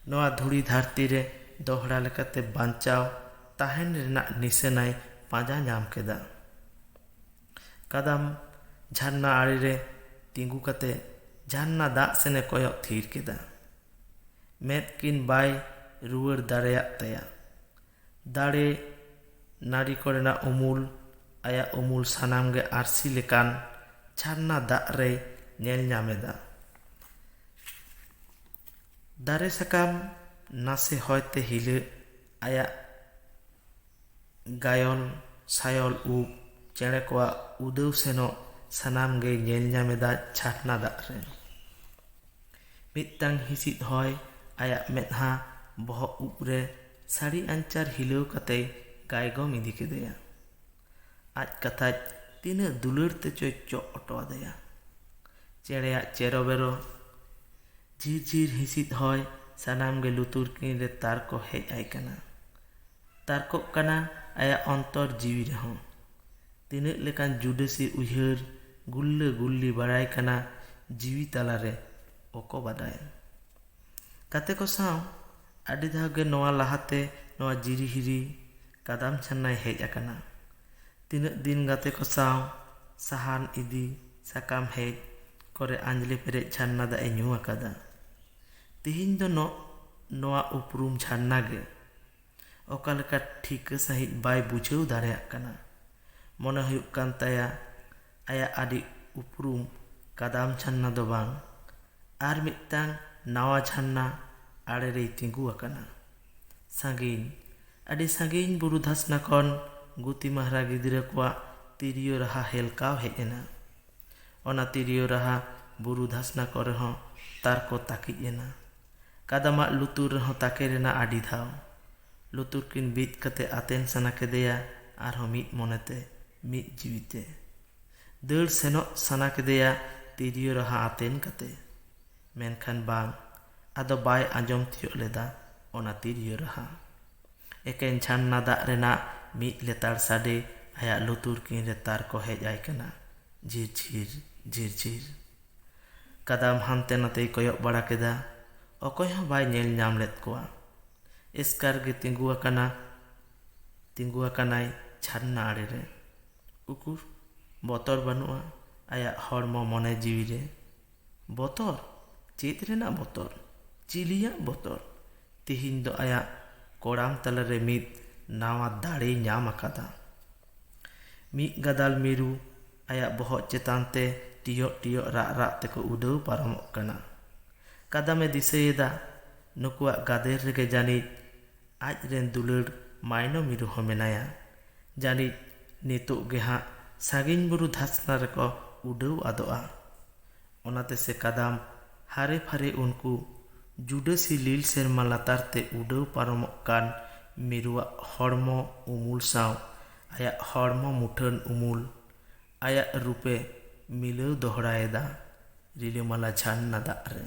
ᱱᱚᱣᱟ ᱫᱷᱩᱲᱤ ᱫᱷᱟᱹᱨᱛᱤ ᱨᱮ ᱫᱚᱦᱲᱟ ᱞᱮᱠᱟᱛᱮ ᱵᱟᱧᱪᱟᱣ ᱛᱟᱦᱮᱱ ᱨᱮᱱᱟᱜ ᱱᱤᱥᱟᱹᱱᱟᱭ ᱯᱟᱸᱡᱟ ᱧᱟᱢ ᱠᱮᱫᱟ᱾ ᱠᱟᱫᱟᱢ ᱡᱷᱟᱨᱱᱟ ᱟᱲᱮ ᱨᱮ ᱛᱤᱸᱜᱩ ᱠᱟᱛᱮ ᱡᱷᱟᱨᱱᱟ ᱫᱟᱜ ᱥᱮᱱᱮ ᱠᱚᱭᱚᱜ ᱛᱷᱤᱨ ᱠᱮᱫᱟ᱾ ᱢᱮᱫ ᱠᱤᱱ ᱵᱟᱭ ᱨᱩᱣᱟᱹᱲ ᱫᱟᱲᱮᱭᱟᱜ ᱛᱟᱭᱟ᱾ ᱫᱟᱲᱮ ᱱᱟᱹᱲᱤ ᱠᱚᱨᱮᱱᱟᱜ ᱩᱢᱩᱞ, ᱟᱭᱟᱜ ᱩᱢᱩᱞ ᱥᱟᱱᱟᱢ ᱜᱮ ᱟᱹᱨᱥᱤ ᱞᱮᱠᱟᱱ ᱡᱷᱟᱨᱱᱟ ᱫᱟᱜ ᱨᱮᱭ ᱧᱮᱞ ᱧᱟᱢ ᱮᱫᱟ᱾ ᱫᱟᱨᱮ ᱥᱟᱠᱟᱢ ᱱᱟᱥᱮ ᱦᱚᱭᱛᱮ ᱦᱤᱞᱟᱹᱜ, ᱟᱭᱟᱜ ᱜᱟᱭᱚᱞ ᱥᱟᱭᱚᱞ ᱩᱵ, ᱪᱮᱬᱮ ᱠᱚᱣᱟᱜ ᱩᱫᱟᱹᱣ ᱥᱮᱱᱚᱜ, ᱥᱟᱱᱟᱢ ᱜᱮᱭ ᱧᱮᱞ ᱧᱟᱢ ᱮᱫᱟ ᱡᱷᱟᱨᱱᱟ ᱫᱟᱜ ᱨᱮ᱾ ᱢᱤᱫᱴᱟᱝ ᱦᱤᱸᱥᱤᱫ ᱦᱚᱭ ᱟᱭᱟᱜ ᱢᱮᱫᱦᱟ, ᱵᱚᱦᱚᱜ ᱩᱵ ᱨᱮ ᱥᱟᱹᱲᱤ ᱟᱧᱪᱟᱨ ᱦᱤᱞᱟᱹᱣ ᱠᱟᱛᱮᱭ ᱜᱟᱭᱜᱚᱢ ᱤᱫᱤ ᱠᱮᱫᱮᱭᱟ᱾ ᱟᱡ ᱠᱟᱛᱷᱟᱡ ᱛᱤᱱᱟᱹᱜ ᱫᱩᱞᱟᱹᱲ ᱛᱮᱪᱚᱭ ᱪᱚᱜ ᱚᱴᱚ ᱟᱫᱮᱭᱟ᱾ ᱪᱮᱬᱮᱭᱟᱜ ᱪᱮᱨᱚᱵᱮᱨᱚ, ᱡᱷᱤᱨ ᱡᱷᱤᱨ ᱦᱤᱸᱥᱤᱫ ᱦᱚᱭ, ᱥᱟᱱᱟᱢ ᱜᱮ ᱞᱩᱛᱩᱨ ᱠᱤᱱ ᱨᱮ ᱛᱟᱨᱠᱚ ᱦᱮᱡ ᱟᱭ ᱠᱟᱱᱟ᱾ ᱛᱟᱨᱠᱚᱜ ᱠᱟᱱᱟ ᱟᱭᱟᱜ ᱚᱱᱛᱚᱨ ᱡᱤᱣᱤ ᱨᱮᱦᱚᱸ᱾ ᱛᱤᱱᱟᱹᱜ ᱞᱮᱠᱟᱱ ᱡᱩᱰᱟᱹᱥᱤ ᱩᱭᱦᱟᱹᱨ ᱜᱩᱞᱞᱟᱹ ᱜᱩᱞᱞᱤ ᱵᱟᱲᱟᱭ ᱠᱟᱱᱟ ᱡᱤᱣᱤ ᱛᱟᱞᱟᱨᱮ, ᱚᱠᱚ ᱵᱟᱰᱟᱭ᱾ ᱜᱟᱛᱮ ᱠᱚ ᱥᱟᱶ ᱟᱹᱰᱤ ᱫᱷᱟᱣ ᱜᱮ ᱱᱚᱣᱟ ᱞᱟᱦᱟᱛᱮ ᱱᱚᱣᱟ ᱡᱤᱨᱤ ᱦᱤᱨᱤ ᱠᱟᱫᱟᱢ ᱪᱷᱟᱱᱱᱟᱭ ᱦᱮᱡ ᱟᱠᱟᱱᱟ᱾ ᱛᱤᱱᱟᱹᱜ ᱫᱤᱱ ᱜᱟᱛᱮ ᱠᱚ ᱥᱟᱶ ᱥᱟᱦᱟᱱ ᱤᱫᱤ, ᱥᱟᱠᱟᱢ ᱦᱮᱡ ᱠᱚᱨᱮ ᱟᱸᱡᱽᱞᱮ ᱯᱮᱨᱮᱡ ᱪᱷᱟᱱᱱᱟ ᱫᱟᱜ ᱮ ᱧᱩ ᱟᱠᱟᱫᱟ᱾ ᱛᱮᱦᱮᱧ ᱫᱚ ᱱᱚ-, ᱱᱚᱣᱟ ᱩᱯᱨᱩᱢ ᱪᱷᱟᱱᱱᱟ ᱜᱮ ᱚᱠᱟ ᱞᱮᱠᱟ ᱴᱷᱤᱠᱟᱹ ᱥᱟᱺᱦᱤᱡ ᱵᱟᱭ ᱵᱩᱡᱷᱟᱹᱣ ᱫᱟᱲᱮᱭᱟᱜ ᱠᱟᱱᱟ᱾ ᱢᱚᱱᱮ ᱦᱩᱭᱩᱜ ᱠᱟᱱ ᱛᱟᱭᱟ, ᱟᱭᱟᱜ ᱟᱹᱰᱤ ᱩᱯᱨᱩᱢ ᱠᱟᱫᱟᱢ ᱪᱷᱟᱱᱱᱟ ᱫᱚ ᱵᱟᱝ, ᱟᱨ ᱢᱤᱫᱴᱟᱝ ᱱᱟᱣᱟ ᱪᱷᱟᱱᱱᱟ ᱟᱲᱮ ᱨᱮᱭ ᱛᱤᱸᱜᱩ ᱟᱠᱟᱱᱟ᱾ ᱥᱟᱺᱜᱤᱧ, ᱟᱹᱰᱤ ᱥᱟᱺᱜᱤᱧ ᱵᱩᱨᱩ ᱫᱷᱟᱥᱱᱟ ᱠᱷᱚᱱ ᱜᱩᱛᱤ ᱢᱟᱦᱨᱟ ᱜᱤᱫᱽᱨᱟᱹ ᱠᱚᱣᱟᱜ ᱛᱤᱨᱭᱳ ᱨᱟᱦᱟ ᱦᱮᱞᱠᱟᱣ ᱦᱮᱡ ᱮᱱᱟ᱾ ᱚᱱᱟ ᱛᱤᱨᱭᱳ ᱨᱟᱦᱟ ᱵᱩᱨᱩ ᱫᱷᱟᱥᱱᱟ ᱠᱚᱨᱮ ᱦᱚᱸ ᱛᱟᱨᱠᱚ ᱛᱟᱹᱠᱤᱡ ᱮᱱᱟ᱾ ᱠᱟᱫᱟᱢᱟᱜ ᱞᱩᱛᱩᱨ ᱨᱮᱦᱚᱸ ᱛᱟᱠᱮᱨ ᱮᱱᱟ ᱟᱹᱰᱤ ᱫᱷᱟᱣ᱾ ᱞᱩᱛᱩᱨ ᱠᱤᱱ ᱵᱤᱫ ᱠᱟᱛᱮ ᱟᱛᱮᱱ ᱥᱟᱱᱟ ᱠᱮᱫᱮᱭᱟ, ᱟᱨᱦᱚᱸ ᱢᱤᱫ ᱢᱚᱱᱮᱛᱮ, ᱢᱤᱫ ᱡᱤᱣᱤᱛᱮ᱾ ᱫᱟᱹᱲ ᱥᱮᱱᱚᱜ ᱥᱟᱱᱟ ᱠᱮᱫᱮᱭᱟ ᱛᱤᱨᱭᱳ ᱨᱟᱦᱟ ᱟᱛᱮᱱ ᱠᱟᱛᱮ᱾ ᱢᱮᱱᱠᱷᱟᱱ ᱵᱟᱝ, ᱟᱫᱚ ᱵᱟᱭ ᱟᱸᱡᱚᱢ ᱛᱤᱭᱳᱜ ᱞᱮᱫᱟ ᱚᱱᱟ ᱛᱤᱨᱭᱳ ᱨᱟᱦᱟ᱾ ᱮᱠᱮᱱ ᱪᱷᱟᱱᱱᱟ ᱫᱟᱜ ᱨᱮᱱᱟᱜ ᱢᱤᱫ ᱞᱮᱛᱟᱲ ᱥᱟᱰᱮ ᱟᱭᱟᱜ ᱞᱩᱛᱩᱨ ᱠᱤᱱ ᱨᱮ ᱛᱟᱨᱠᱚ ᱦᱮᱡ ᱟᱭ ᱠᱟᱱᱟ, ᱡᱷᱤᱨ ᱡᱷᱤᱨ, ᱡᱷᱤᱨ ᱡᱷᱤᱨ᱾ ᱠᱟᱫᱟᱢ ᱦᱟᱱᱛᱮ ᱱᱟᱛᱮᱭ ᱠᱚᱭᱚᱜ ᱵᱟᱲᱟ ᱠᱮᱫᱟ᱾ ᱚᱠᱚᱭ ᱦᱚᱸ ᱵᱟᱭ ᱧᱮᱞ ᱧᱟᱢ ᱞᱮᱫ ᱠᱚᱣᱟ᱾ ᱮᱥᱠᱟᱨ ᱜᱮ ᱛᱤᱸᱜᱩ ᱟᱠᱟᱱᱟ, ᱛᱤᱸᱜᱩ ᱟᱠᱟᱱᱟᱭ ᱪᱷᱟᱱᱱᱟ ᱟᱲᱮ ᱨᱮ᱾ ᱩᱠᱩᱨ, ᱵᱚᱛᱚᱨ ᱵᱟᱹᱱᱩᱜᱼᱟ ᱟᱭᱟᱜ ᱦᱚᱲᱢᱚ ᱢᱚᱱᱮ ᱡᱤᱣᱤ ᱨᱮ᱾ ᱵᱚᱛᱚᱨ? ᱪᱮᱫ ᱨᱮᱱᱟᱜ ᱵᱚᱛᱚᱨ? ᱪᱤᱞᱤᱭᱟᱜ ᱵᱚᱛᱚᱨ? ᱛᱮᱦᱮᱧ ᱫᱚ ᱟᱭᱟᱜ ᱠᱚᱲᱟᱢ ᱛᱟᱞᱟᱨᱮ ᱢᱤᱫ ᱱᱟᱣᱟ ᱫᱟᱲᱮᱭ ᱧᱟᱢ ᱟᱠᱟᱫᱟ᱾ ᱢᱤᱫ ᱜᱟᱫᱟᱞ ᱢᱤᱨᱩ ᱟᱭᱟᱜ ᱵᱚᱦᱚᱜ ᱪᱮᱛᱟᱱ ᱛᱮ ᱴᱤᱭᱚᱜ ᱴᱤᱭᱚᱜ ᱨᱟᱜ ᱨᱟᱜ ᱛᱮᱠᱚ ᱩᱰᱟᱹᱣ ᱯᱟᱨᱚᱢᱚᱜ ᱠᱟᱱᱟ᱾ ᱠᱟᱫᱟᱢᱮ ᱫᱤᱥᱟᱹᱭᱮᱫᱟ, ᱱᱩᱠᱩᱣᱟᱜ ᱜᱟᱫᱮᱞ ᱨᱮᱜᱮ ᱡᱟᱹᱱᱤᱡ ᱟᱡ ᱨᱮᱱ ᱫᱩᱞᱟᱹᱲ ᱢᱟᱭᱱᱚ ᱢᱤᱨᱩ ᱦᱚᱸ ᱢᱮᱱᱟᱭᱟ᱾ ᱡᱟᱹᱱᱤᱡ ᱱᱤᱛᱚᱜ ᱜᱮ ᱦᱟᱸᱜ ᱥᱟᱺᱜᱤᱧ ᱵᱩᱨᱩ ᱫᱷᱟᱥᱱᱟ ᱨᱮᱠᱚ ᱩᱰᱟᱹᱣ ᱟᱫᱚᱜᱼᱟ᱾ ᱚᱱᱟᱛᱮ ᱥᱮ ᱠᱟᱫᱟᱢ ᱦᱟᱨᱮ ᱯᱷᱟᱨᱮ ᱩᱱᱠᱩ ᱡᱩᱰᱟᱹᱥᱤ ᱞᱤᱞ ᱥᱮᱨᱢᱟ ᱞᱟᱛᱟᱨ ᱛᱮ ᱩᱰᱟᱹᱣ ᱯᱟᱨᱚᱢᱚᱜ ᱠᱟᱱ ᱢᱤᱨᱩᱣᱟᱜ ᱦᱚᱲᱢᱚ ᱩᱢᱩᱞ ᱥᱟᱶ ᱟᱭᱟᱜ ᱦᱚᱲᱢᱚ ᱢᱩᱴᱷᱟᱹᱱ ᱩᱢᱩᱞ ᱟᱭᱟᱜ ᱨᱩᱯᱮ ᱢᱤᱞᱟᱹᱣ ᱫᱚᱦᱲᱟᱭᱮᱫᱟ ᱨᱤᱞᱟᱹᱢᱟᱞᱟ ᱡᱷᱟᱨᱱᱟ ᱫᱟᱜ ᱨᱮ᱾